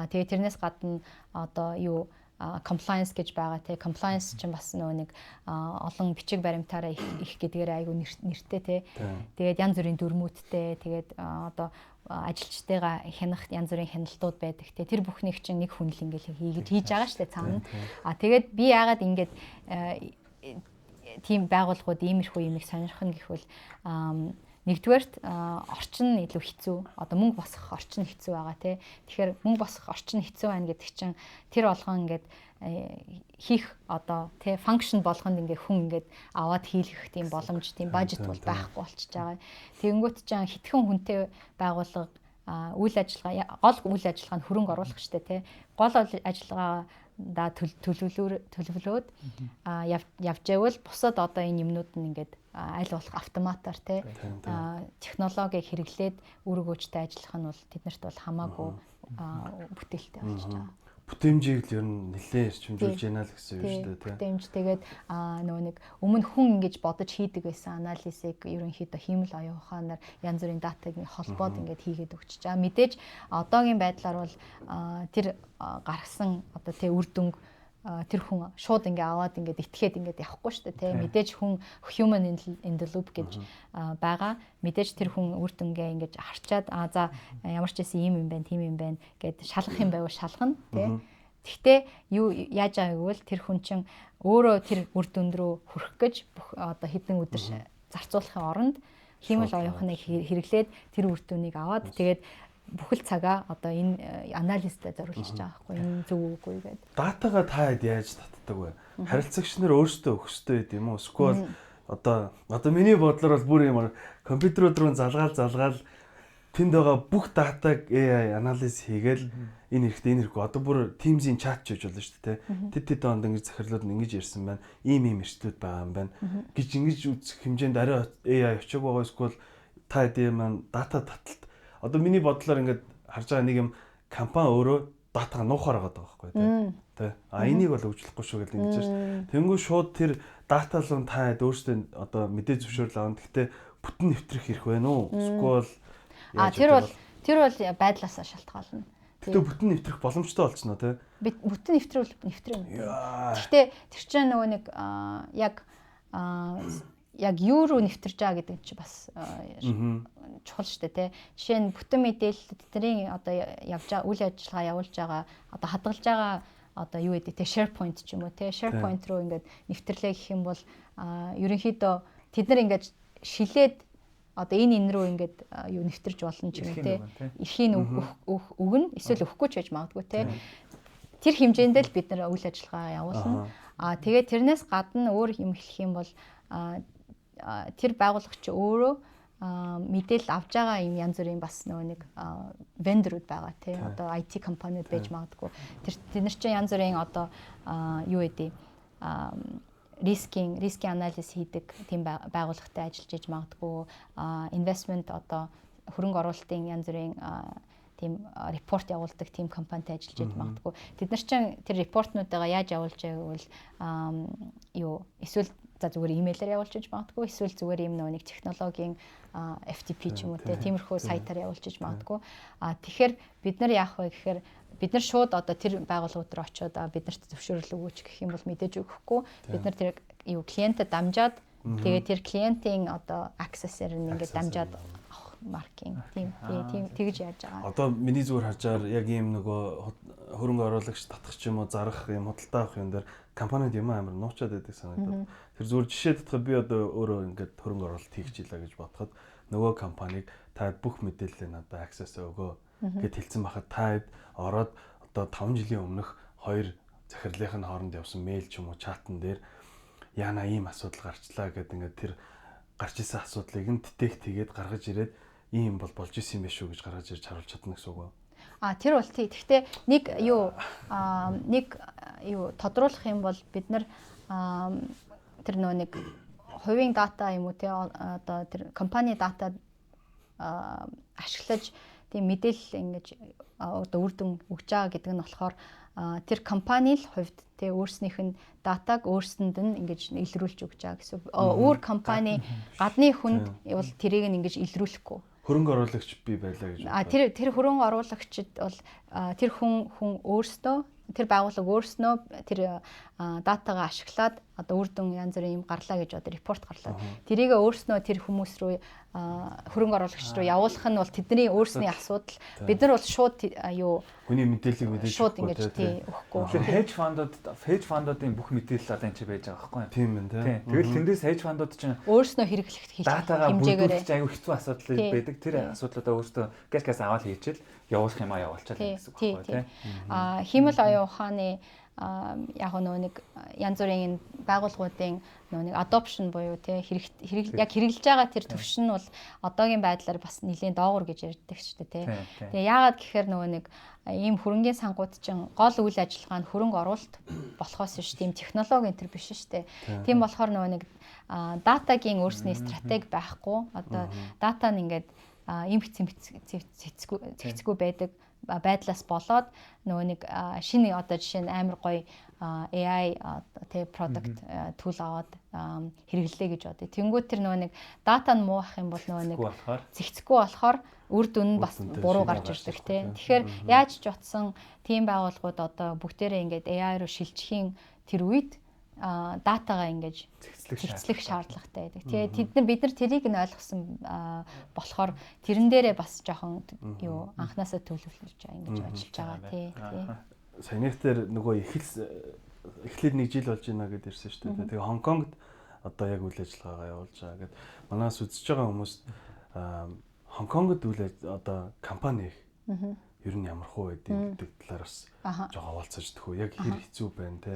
Тэгээд тэрнээс гадна одоо юу compliance гэж байгаа тий. Compliance чинь бас нөгөө нэг олон бичиг баримтаараа их гэдгээр айгүй нэртэй тий. Тэгээд янз бүрийн дүрмүүдтэй тэгээд одоо ажилчдыгаа хянах янз бүрийн хяналтууд байдаг тий. Тэр бүхнийг чинь нэг хүн л ингээл хийж байгаа шүү дээ цаана. А тэгээд би яагаад ингээд тийм байгууллагууд иймэрхүү юмыг сонирхно гэхвэл нэгдүгээрт орчин нь илүү хэцүү. Одоо мөнгө босгох орчин хэцүү байгаа тий. Тэгэхээр мөнгө босгох орчин хэцүү байна гэдэг чинь тэр болгон ингээд хийх одоо тий function болгонд ингээ хүн ингээд аваад хийлгэх тийм боломж, тийм budget бол байхгүй болчихж байгаа. Тэгэнгүүт чинь хэдхэн хүнтэй байгууллага үйл ажиллагаа, гол үйл ажиллагаа нь хөрөнгө оруулах штэ тий. Гол ажиллагаа да төлөвлөөд явж байвал бусад одоо энэ юмнууд нь ингээд аль болох автоматар тий технологиг хэрэглээд үр өгөөжтэй ажиллах нь бол тэднэрт бол хамаагүй бүтээлтэй болчихж байгаа. Бүтээмжийг л ер нь нэлээд эрчимжүүлж байна л гэсэн юм шүү дээ тий. Бүтээмж, тэгээд нөгөө нэг өмнө хүн ингэж бодож хийдэг байсан анализыг ерөнхийдөө хиймэл оюун ухаанаар янз бүрийн датаг холбоод ингээд хийгээд өгч байгаа. Мэдээж одоогийн байдлаар бол тэр гаргасан одоо тий үр дүнг тэр хүн шууд ингээ аваад ингээд итгээд ингээд явахгүй шүү дээ тий. Мэдээж хүн, human in the loop гэж байгаа. Мэдээж тэр хүн үр дүнгээ ингээд харчаад, а за, ямар ч байсан ийм юм байна, тийм юм байна гэд шалгах юм байвал шалгана тий. Гэхдээ юу яаж байгаа гэвэл тэр хүн чинь өөрөө тэр үр дүнд рүү хүрэх гэж бүх одоо хэдэн өдөр зарцуулахын оронд хиймэл оюун ухааныг хэрэглээд тэр үр дүнийг аваад, тэгээд бүхэл цагаа одоо энэ анализтай зориулчихж байгаа байхгүй, энэ зөв үгүй гэдэг. Датагаа та хэд яаж татдаг вэ? Харилцагч нар өөрсдөө өгөх ёстой байд юм уу? Эсвэл одоо миний бодлоор бол бүр юм компьютерүүд рүү залгаал залгаал тэнд байгаа бүх датаг AI анализ хийгээл, энэ хэрэгтэй, энэ хэрэггүй. Одоо бүр Teams-ийн чат ч гэж болно шүү дээ. Тэд тэд онд ингэж захирлууд нь ингэж ярьсан байна. Ийм ийм эрсдлүүд байгаа юм байна гэж ингэж үзэх хэмжээнд арай AI очиог байгаа, эсвэл та хэдийн маань дата таталт, одоо миний бодлоор ингээд харж байгаа нэг юм, компани өөрөө датагаа нуухаар байгаа байхгүй тий. Тэ. А энийг бол хөгжлөхгүй шүү гэдэг ингэж шээ. Тэнгүү шууд тэр дата руу та хэд өөрсдөө одоо мэдээ зөвшөөрөл авна. Гэхдээ бүтэн нэвтрэх хэрэг байна уу? Эсвэл А тэр бол байдлаасаа шалтгаална. Гэтэ бүтэн нэвтрэх боломжтой болчихно тий. Бүтэн нэвтрүүл нэвтрэх юм. Гэхдээ тэр чинь нөгөө нэг яг юу руу нэвтэрж байгаа гэдэг чинь бас чухал шүү дээ тий. Жишээ нь бүтэн мэдээлэл тэдний одоо явж байгаа үйл ажиллагаа явуулж байгаа, одоо хадгалж байгаа одоо юу гэдэг те, SharePoint ч юм уу те, SharePoint руу ингээд нэвтрлээ гэх юм бол ерөнхийдөө тэд нар ингээд шилээд одоо энэ энэ рүү ингээд юу нэвтэрж болно ч юм уу те, эрхийн өгнө, эсвэл өгөхгүй ч байж магадгүй те. Тэр хэмжээнд л бид нар үйл ажиллагаа явуулна. А тэгээд тэрнээс гадна өөр юм хэлэх юм бол тэр байгуулагч өөрөө мэдээлэл авч байгаа юм янз бүрийн бас нөгөө нэг vendor үүд байгаа тий, одоо IT компаниуд байж магадгүй. Тэр тэд нар чинь янз бүрийн одоо юу гэдэг рискийн анализ хийдэг тийм байгууллагатай ажиллаж иж магадгүй, investment одоо хөрөнгө оруулалтын янз бүрийн тийм report явуулдаг тийм компанитай ажиллаж иж магадгүй. Тэд нар чинь тэр report нуудаа яаж явуулж байгааг бол юу эсвэл за зүгээр имэйлээр явуулж иж магадгүй, эсвэл зүгээр юм нөгөө нэг технологийн FTP ч юм уу те, тиймэрхүү сайтаар явуулж иж магадгүй. А тэгэхээр бид нар яах вэ гэхээр бид нар шууд одоо тэр байгууллагууд руу очиод бид нарт зөвшөөрөл өгөөч гэх юм бол мэдээж өгөхгүй. Бид нар тэр юу клиентэд дамжаад, тэгээд тэр клиентийн одоо access-ээр нь ингээд дамжаад авах маркетинг тийм тэгж яаж байгаа. Одоо миний зүгээр харж байгаа, яг ийм нөгөө хөрөнгө оруулагч татах ч юм уу, зарах юм, худалдаа авах юм дээр компаниуд юм амар нуучаад байдаг санагдаад. Тэр зүгээр жишээ татхад би одоо өөрөө ингээд хөрөнгө оруулалт хийх жилаа гэж бодоход нөгөө компанийг та бүх мэдээлэлээ надад access өгөө гэд хэлсэн байхад та хэд ороод одоо 5 жилийн өмнөх хоёр захирлын хооронд явсан мэйл ч юм уу чатан дээр яана ийм асуудал гарчлаа гэд ингээд тэр гарч исэн асуудлыг нь detect хийгээд гаргаж ирээд, ийм бол болж исэн юм биш үү гэж гаргаж ирж харуулж чадна гэсэн үг үү? А тэр бол тий. Гэхдээ нэг юу нэг юу тодруулах юм бол бид нар тэр нөө нэг хувийн дата юм уу те, одоо тэр компани дата ашиглаж тийм мэдээлэл ингэж одоо үр дүн өгж байгаа гэдэг нь болохоор тэр компани л хувьд те өөрснийх нь датаг өөрсөнд нь ингэж илрүүлж өгч байгаа гэсэн. Өөр компани, гадны хүнд бол тэрийг нь ингэж илрүүлэхгүй. Хөрөнгө оруулагч би байлаа гэж. А тэр хөрөнгө оруулагчид бол тэр хүн өөрсдөө, тэр байгууллага өөрснөө тэр датагаа ашиглаад одоо үр дүн янз бүрийн юм гарлаа гэж одоо report гарлаа. Тэрийг өөрснөө тэр хүмүүс рүү Хөрөнгө оруулагч руу явуулах нь бол тэдний өөрсний асуудал. Бид нар бол шууд юу хүний мэдээллийг мэдээж шууд ингэж тий өгөхгүй. Тэгэхээр hedge fund-уудын бүх мэдээлэл одоо энэ ч байж байгаа байхгүй юу? Тийм ээ тий. Тэгэл тэндээс hedge fund-ууд чинь өөрснөө хэрэглэх хэмжээгээрээ бүрдүүлж аюу хэцүү асуудал байдаг. Тэр асуудлуудаа өөртөө газ газ аваад хийчихэл явуулах юмаа явуулчихлаа гэсэн үг байхгүй тий. Хиймэл оюун ухааны яг нөгөө нэг янз бүрийн энэ байгууллагуудын нөгөө нэг adoption буюу тий хэрэг яг хэрэглэж байгаа тэр төвшин нь бол одоогийн байдлаар бас нэлээд доогуур гэж ярьдаг шүү дээ тий. Тэгээ яагаад гэхээр нөгөө нэг ийм хөрөнгийн сангууд чинь гол үйл ажиллагаа нь хөрөнгө оруулалт болохоос биш, тийм технологи энэ төр биш шүү дээ. Тийм болохоор нөгөө нэг data-гийн өөрсний стратеги байхгүй, одоо data нь ингээд эмх цэцгүй байдаг байдлаас болоод нөгөө нэг шинэ, одоо жишээ нь амар гоё AI тэ product tool аваад хэрэглэе гэж бодъё. Тэнгүүд тэр нөгөө нэг data нь муу ах юм бол нөгөө нэг зэгцэхгүй болохоор үр дүн нь бас буруу гарч ирдэг тий. Тэгэхээр яаж ч утсан тийм байгууллагууд одоо бүгдээрээ ингээд AI руу шилжихийн тэр үед data-гаа ингэж зэгцлэх шаардлагатай байдаг. Тэгээ тэд нар, бид нар тэрийг нь ойлгосон болохоор тэрэн дээрээ бас жоохон юу анханасаа төлөвлөж ингэж ажиллаж байгаа тий. Саяных дээр нөгөө эхлээд нэг жил болж байна гэдээ ирсэн шүү дээ. Тэгээ Хонконгт одоо яг үйл ажиллагаагаа явуулж байгаа гэд манаас үзэж байгаа хүмүүс Хонконгод үйл одоо компани их ер нь ямар хуу байдгийг гэдэг талаар бас жоохон хаваалцаж өгөх үү. Яг хэр хэцүү байна те.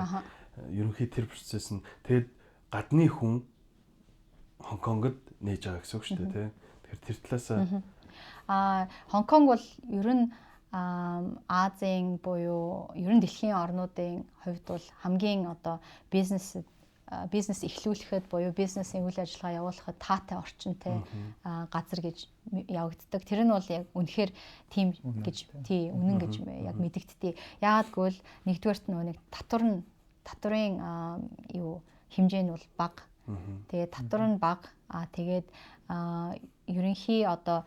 Ерөнхий тэр процесс нь, тэгээд гадны хүн Хонконгод нээж байгаа гэсэн үг шүү дээ тий. Тэгэхээр тэр талаасаа. Хонконг бол ер нь Азийн буюу ер нь дэлхийн орнуудын хувьд бол хамгийн одоо бизнес бизнес эхлүүлэхэд буюу бизнесийн үйл ажиллагаа явуулахад таатай орчинтай газар гэж явагддаг. Тэр нь бол яг үнэхээр тийм гэж тий үнэн гэж яг мэдэгддэг. Яагаад гэвэл нэгдүгээрт нөгөө нэг татвар нь татварын юу хэмжээ нь бол бага. Тэгээд татвар нь бага. Тэгээд ерөнхий одоо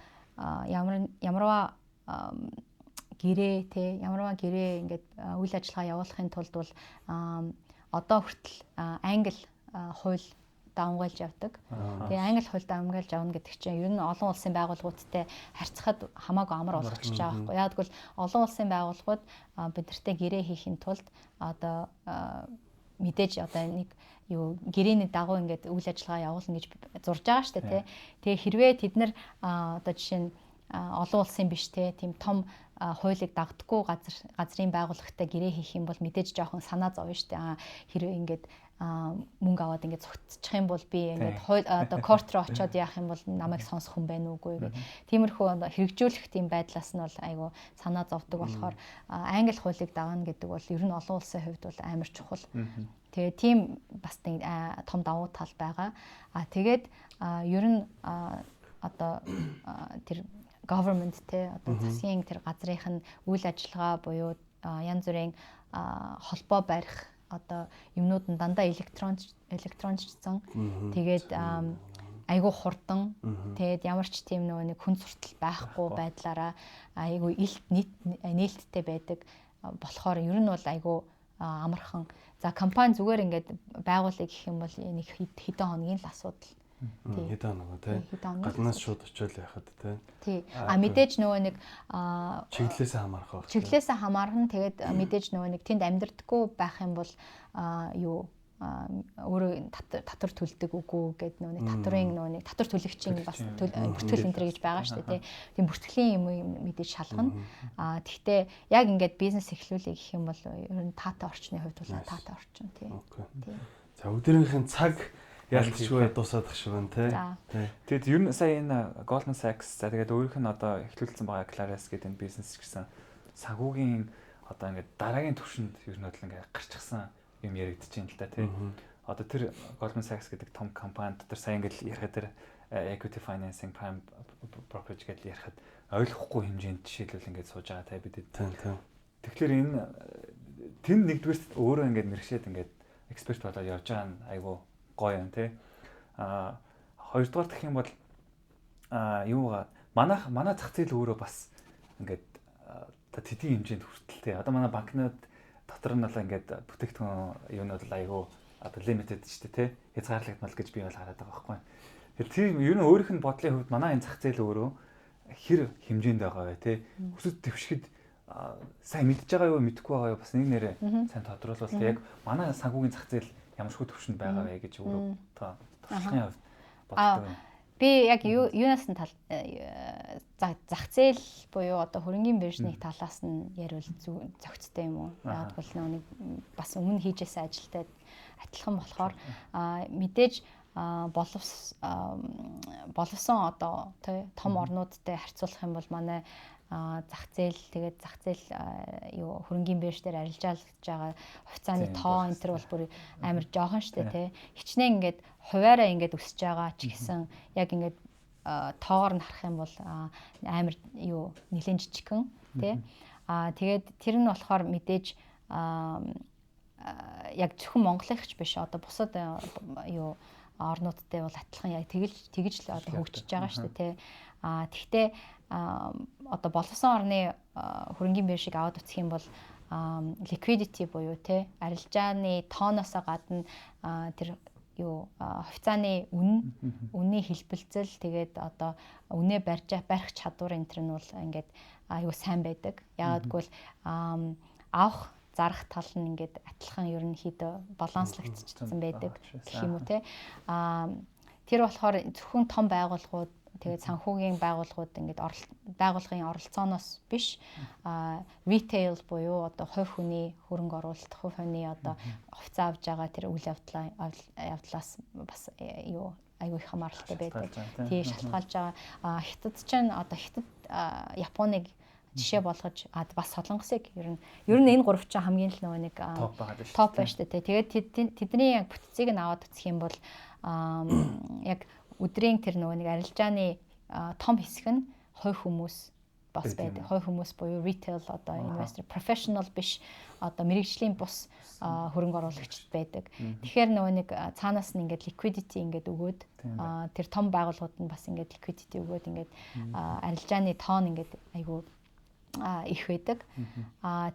ямар ямарваа гэрээ те ямарваа гэрээ ингээд үйл ажиллагаа явуулахын тулд бол одоо хүртэл англи хууль давамгайлж явдаг. Тэгээ англи хууль давамгайлж явна гэдэг чинь ер нь олон улсын байгууллагуудтай харьцахад хамаагүй амар болгочихж байгаа байхгүй. Яг гэвэл олон улсын байгууллагууд бидэртэй гэрээ хийхин тулд одоо мэдээж одоо нэг юу гэрээний дагуу ингээд үйл ажиллагаа явуулна гэж зурж байгаа шүү дээ тий. Тэгээ хэрвээ тэд нар одоо жишээ нь олон улсын биш те тийм том хуулийг дагдахгүй газрын байгууллагатай гэрээ хийх юм бол мэдээж жоохон санаа зовно шүү дээ. Хэрвээ ингээд мөнгө аваад ингээд цугтчих юм бол би ингээд хууль одоо court руу очиод яах юм бол намайг сонсох хүн байна уугүй гэх. Тиймэрхүү хэрэгжүүлэх тийм байдлаас нь бол айгу санаа зовдөг болохоор англи хуулийг дагана гэдэг бол ер нь олон улсын хувьд бол амар чухал. Тэгээ тийм бас том давуу тал байгаа. Тэгээд ер нь одоо тэр government те одоо засгийн тэр газрынх нь үйл ажиллагаа буюу янз бүрийн холбоо барих одоо юмнууд нь дандаа электрончсон. Тэгээд айгүй хурдан. Тэгээд ямар ч тийм нөгөө нэг хүн суртал байхгүй байдлаараа айгүй илт нээлттэй байдаг болохоор ер нь бол айгүй амархан. За, компани зүгээр ингээд байгуулъя гэх юм бол нэг хэдэн хоногийн л асуудал. Хэдэн хоног тий. Гаднаас шууд очиод яхад тий. Тий. А мэдээж нөгөө нэг чиглэлээсээ хамаарах байх. Чиглэлээсээ хамаарна. Тэгээд мэдээж нөгөө нэг тэнд амьдрдаггүй байх юм бол юу өөрөө татвар төлдөг үгүй гэд нөгөө нэг татварын нөгөө нэг татвар төлөгчийн бас бүртгэл энэ гэж байгаа шүү дээ тий. Тийм бүртгэлийн юм мэдээж шалгана. Тэгтээ яг ингээд бизнес эхлүүлээ гэх юм бол ер нь таатай орчны хувьд бол таатай орчин тий. За, өдрийнхээ цаг ялцчгүй дуусаад ах шиг байна тий. Тэгэд ер нь сая энэ Goldman Sachs, за тэгээд өөрийнх нь одоо эхлүүлсэн байгаа Claris гэдэг энэ бизнес гэсэн санхүүгийн одоо ингээд дараагийн түвшинд ер нь бол ингээд гарчихсан юм яригдчихээн л да тий. Одоо тэр Goldman Sachs гэдэг том компани дотор сая ингээд ярихад тэр equity financing, prime brokerage гэдэл ярихад ойлгохгүй хэмжээнд жишээлбэл ингээд сууж байгаа те бид. Тэгэхээр энэ тэнд нэгдүгээр өөрөө ингээд мэрэгшээд ингээд эксперт болоод явж байгаа нь айгүй гоё юм тий. Хоёрдугаар гэх юм бол юугаа манай зах зээл өөрөө бас ингээд одоо тэдний хэмжээнд хүртэл тий. Одоо манай банкнууд дотор нь бол ингээд бүтээгдэхүүн юунууд бол айгүй одоо limited шүү дээ тий. Хязгаарлагдмал гэж би бол хараад байгаа байхгүй. Тэгэхээр тийм ер нь өөрийнх нь бодлын хувьд манай энэ зах зээл өөрөө хэр хэмжээнд байгаа вэ те? Өсөж дэвшихэд сайн мэдж байгаа юу, мэдэхгүй байгаа юу, бас нэг нэрээ сайн тодруулвал яг манай санхүүгийн зах зээл ямаршгүй төвшөнд байгаа вэ гэж өөрөө туршлагын хувьд боддог юм. Би яг юунаас нь тал зах зээл буюу одоо хөрөнгийн биржний талаас нь яриул зөгцтэй юм уу? Яг бол нэг бас өмнө хийжсэн ажилтай адилхан болохоор мэдээж боловсон одоо том орнуудтай харьцуулах юм бол манай зах зээл, тэгээд зах зээл юу хөрөнгийн бирж дээр арилжаалж байгаа хувьцааны тоо энэ төр бол бүр амар жоохон штэ тий. Хичнээн ингээд хуваараа ингээд өсөж байгаа ч гэсэн яг ингээд тоогоор нь харах юм бол амар юу нэлээд жижигхэн тий. Тэгээд тэр нь болохоор мэдээж яг зөвхөн Монголынх ч биш, одоо бусад юу орнуудтай бол адилхан яг тэгж л одоо хөгжиж байгаа шүү дээ тий. Тэгтээ одоо боловсон орны хөрөнгийн биржийг аваад үзэх юм бол liquidity буюу те арилжааны тооноосоо гадна тэр юу хувьцааны үнийн хэлбэлзэл, тэгээд одоо үнэ барих чадвар энэ төр нь бол ингээд аюу сайн байдаг. Яагаад гэвэл авах зарах тал нь ингээд адилхан ерөнхийдөө баланслагдчихсан байдаг гэх юм уу те. Тэр болохоор зөвхөн том байгууллагууд, тэгээд санхүүгийн байгууллагууд ингээд байгууллагын оролцооноос биш, retail буюу одоо хувь хүний хөрөнгө оруулалт, хувь хүний одоо хувьцаа авж байгаа тэр үйл явдлаас бас юу айгүй их хамааралтай байдаг. Тий, шалтгаалж байгаа. Хятад чинь одоо Хятад, Японыг жишээ болгож, бас Солонгосыг ер нь энэ гурав чинь хамгийн л нөгөө нэг топ байна шүү дээ. Тэгээд тэдний яг бүтцийг нь аваад үзэх юм бол яг өдрийн тэр нөгөө нэг арилжааны том хэсэг нь хувь хүмүүс бас байдаг. Хувь хүмүүс буюу retail одоо investor, professional биш, одоо мэрэгжлийн бус хөрөнгө оруулагчид байдаг. Тэгэхээр нөгөө нэг цаанаас нь ингээд liquidity ингээд өгөөд, тэр том байгууллагууд нь бас ингээд liquidity өгөөд ингээд арилжааны тоон ингээд айгүй их байдаг.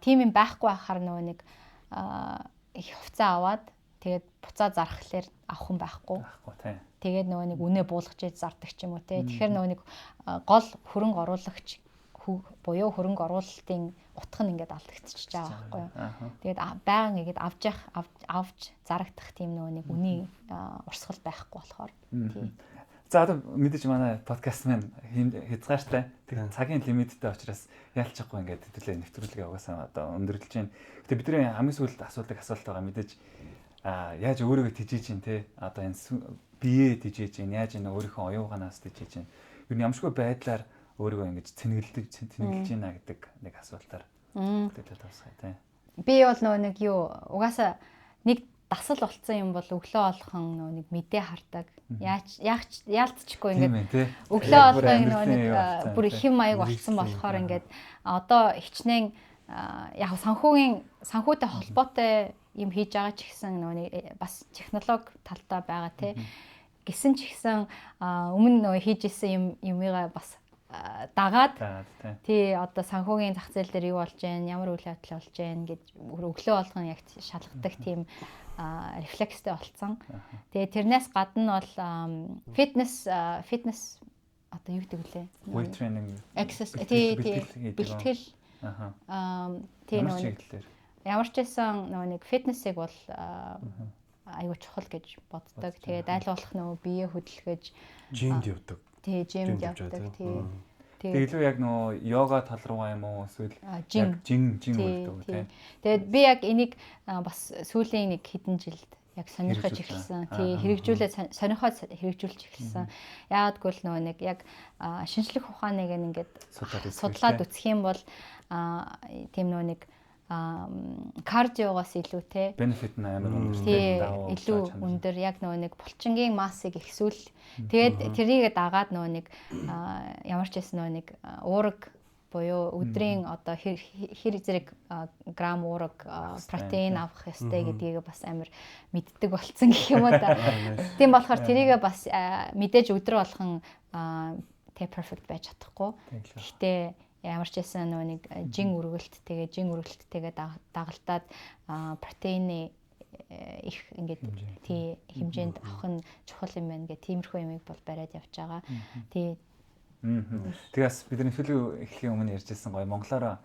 Тийм юм байхгүй байхаар нөгөө нэг их хувьцаа аваад тэгээд буцаа зархлаар авах юм байхгүй. Тэгээд нөгөө нэг үнэ буулгаж иж зардаг ч юм уу те. Тэгэхээр нөгөө нэг гол хөрөнгө оруулагч буюу хөрөнгө оруулалтын утга нь ингээд алдагдчихж байгаа байхгүй юу. Тэгээд байнга ингээд авч зарагдах тийм нөгөө нэг үнийн урсгал байхгүй болохоор тий. За одоо мэдээж манай подкаст маань хязгаартай. Тэр цагийн лимиттэй учраас ялчихгүй ингээд хэдүүлээ нэвтрүүлгээ угаасаа одоо өндөрлөж байна. Гэтэ бидний хамгийн сүүлд асуудаг асуулт байгаа, мэдээж яаж өөрийгөө тэжээж чинь те, одоо энэ бие тэжээж чинь, яаж энэ өөрийнхөө оюугаанаас тэжээж чинь, ер нь ямаршгүй байдлаар өөрийгөө ингэж цэнгэлж байна гэдэг нэг асуултаар хөтөлөө тавсгая те. Би бол нөгөө нэг юу угаасаа нэг дасал болцсон юм бол өглөө болгон нөгөө нэг мэдээ хардаг. Яаж яалтчгүй ингээд өглөө болгон нөгөө нэг бүр хэм маяг болцсон болохоор ингээд одоо хичнээн яг санхүүтэй холбоотой юм хийж байгаа ч гэсэн нөгөө нэг бас технологи талдаа байгаа те. Гисэн ч гэсэн өмнө нөгөө хийж исэн юмыгаа бас дагаад тий одоо санхүүгийн зах зээл дээр юу болж байна, ямар үйл явдал болж байна гэж өглөө болгон яг шалгадаг тийм рефлекстэй болцсон. Тэгээ тэрнээс гадна бол фитнес одоо юу гэдэг вүлээ? Weight training, exercise, тий бэлтгэл. Тий нөгөө ямар ч байсан нөгөө нэг фитнесийг бол аюу чухал гэж боддог. Тэгээд аль болох нөгөө бие хөдөлгөж жимд явдаг. Тий, жимд явдаг. Тий. Тэгээд илүү яг нөгөө йога тал руугаа юм уу эсвэл яг жин үлддэг тий. Тэгээд би яг энийг бас сүүлийн нэг хэдэн жилд яг сонирхож эхэлсэн. Тий, хэрэгжүүлээ сонирхоод хэрэгжүүлж эхэлсэн. Яагаад гэвэл нөгөө нэг яг шинжлэх ухааныг ингээд судлаад үзэх юм бол тийм нөгөө нэг кардиогоос илүү те бенефит нь амар өндөр те, илүү өндөр, яг нөгөө нэг булчингийн массыг ихсүүл. Тэгээд тэрийгэ дагаад нөгөө нэг ямар ч байсан нөгөө нэг уураг буюу өдрийн одоо хэр зэрэг грамм уураг протеин авах ёстой гэдгийг бас амар мэддэг болцсон гэх юм уу та. Тийм болохоор тэрийгэ бас мэдээж өдөр болгон те perfect байж чадахгүй. Гэхдээ ямар ч байсан нөгөө нэг жин өргөлт, тэгээ жин өргөлттэйгээ дагалдаад протеины их ингээд тий хэмжээнд авах нь чухал юм байна гэх тиймэрхүү юмыг бол бариад явж байгаа. Тий. Тэгээс бидний төлөв эхлэхийн өмнө ярьжсэн гоё монголоор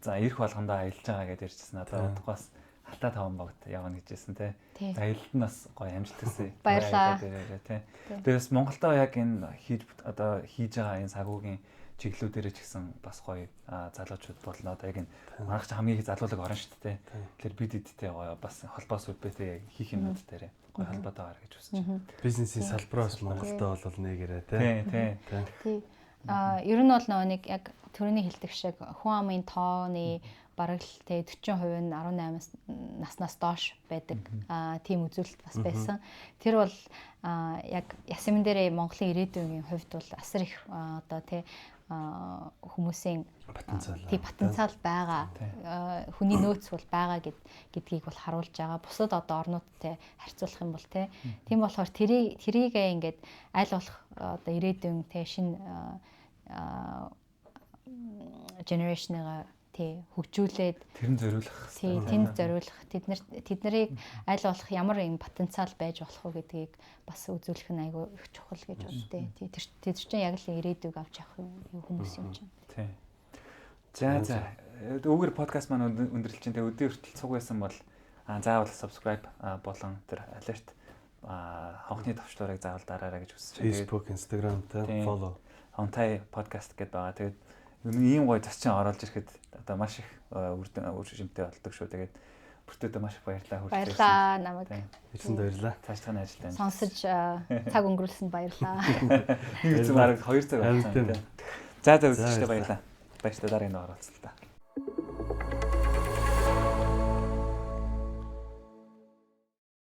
за ирэх болгондоо аялж байгаа гэдээ ярьжсэн. Одоо удахгүй бас Алтай таван багт явна гэжсэн тий. За аялалд нь бас гоё амжилт хүсье. Баярлалаа. Тий. Тэгээс Монголдоо яг энэ хийж одоо хийж байгаа энэ санхүүгийн чиглэлүүдээрээ ч гэсэн бас гоё залуучууд болно. Одоо яг энэ манайх ч хамгийн их залуулаг орно шүү дээ. Тэгэхээр бид эдтэй гоё бас холбоос үдбэтэй хийх юмнууд дээр гоё холбоотой байгаа гэж хүсэж байна. Бизнесийн салбараас Монголдо бол нэгэрээ тий. Тий, тий. Ер нь бол нөгөө нэг яг төрөний хэлдэг шиг хүн амын тооны бараг л тэ 40% нь 18 наснаас доош байдаг тийм үзүүлэлт бас байсан. Тэр бол яг ясмэн дээрээ Монголын ирээдүйн хувьд бол асар их одоо тэ хүмүүсийн потенциал потенциал байгаа, хүний нөөц бол байгаа гэдгийг бол харуулж байгаа. Бусад одоо орнуудтай харьцуулах юм бол тэ тийм болохоор тэрийгээ ингээд аль болох одоо ирээдүйн тэ шинэ generation-ыг тий хөгжүүлээд тэрэнд зориулах тий тэнд зориулах тэднэрийг аль болох ямар юм потенциал байж болох уу гэдгийг бас үзүүлэх нь айгүй их чухал гэж боддیں۔ Тий тэр чинь яг л ирээдүйг авч явах юм хүмүүс юм чинь. Тий. За за үүгээр подкаст маань өндөрлөж чинь. Тэгээ өдөө хүртэл цуг байсан бол заавал subscribe болон тэр alert хонхны товчлуурыг заавал дараарай гэж хүсэж байна. Facebook, Instagram тэ follow. Онтай подкаст гэдээ байгаа. Тэгээд ийм гоё зочин оруулж ирэхэд одоо маш их үр шимтэй болдог шүү. Тэгээд бүртөөдөө маш их баярлалаа хүрэлцэн. Баярлалаа намайг. Ирсэнд баярлалаа. Цаашдах нь ажилд амжилт. Сонсож цаг өнгөрүүлсэнд баярлалаа. Нэг зүйл бараг 2 цаг болсон. За за үзэгчдээ баярлалаа. Баяртай дараагийн дугаар уулзлаа.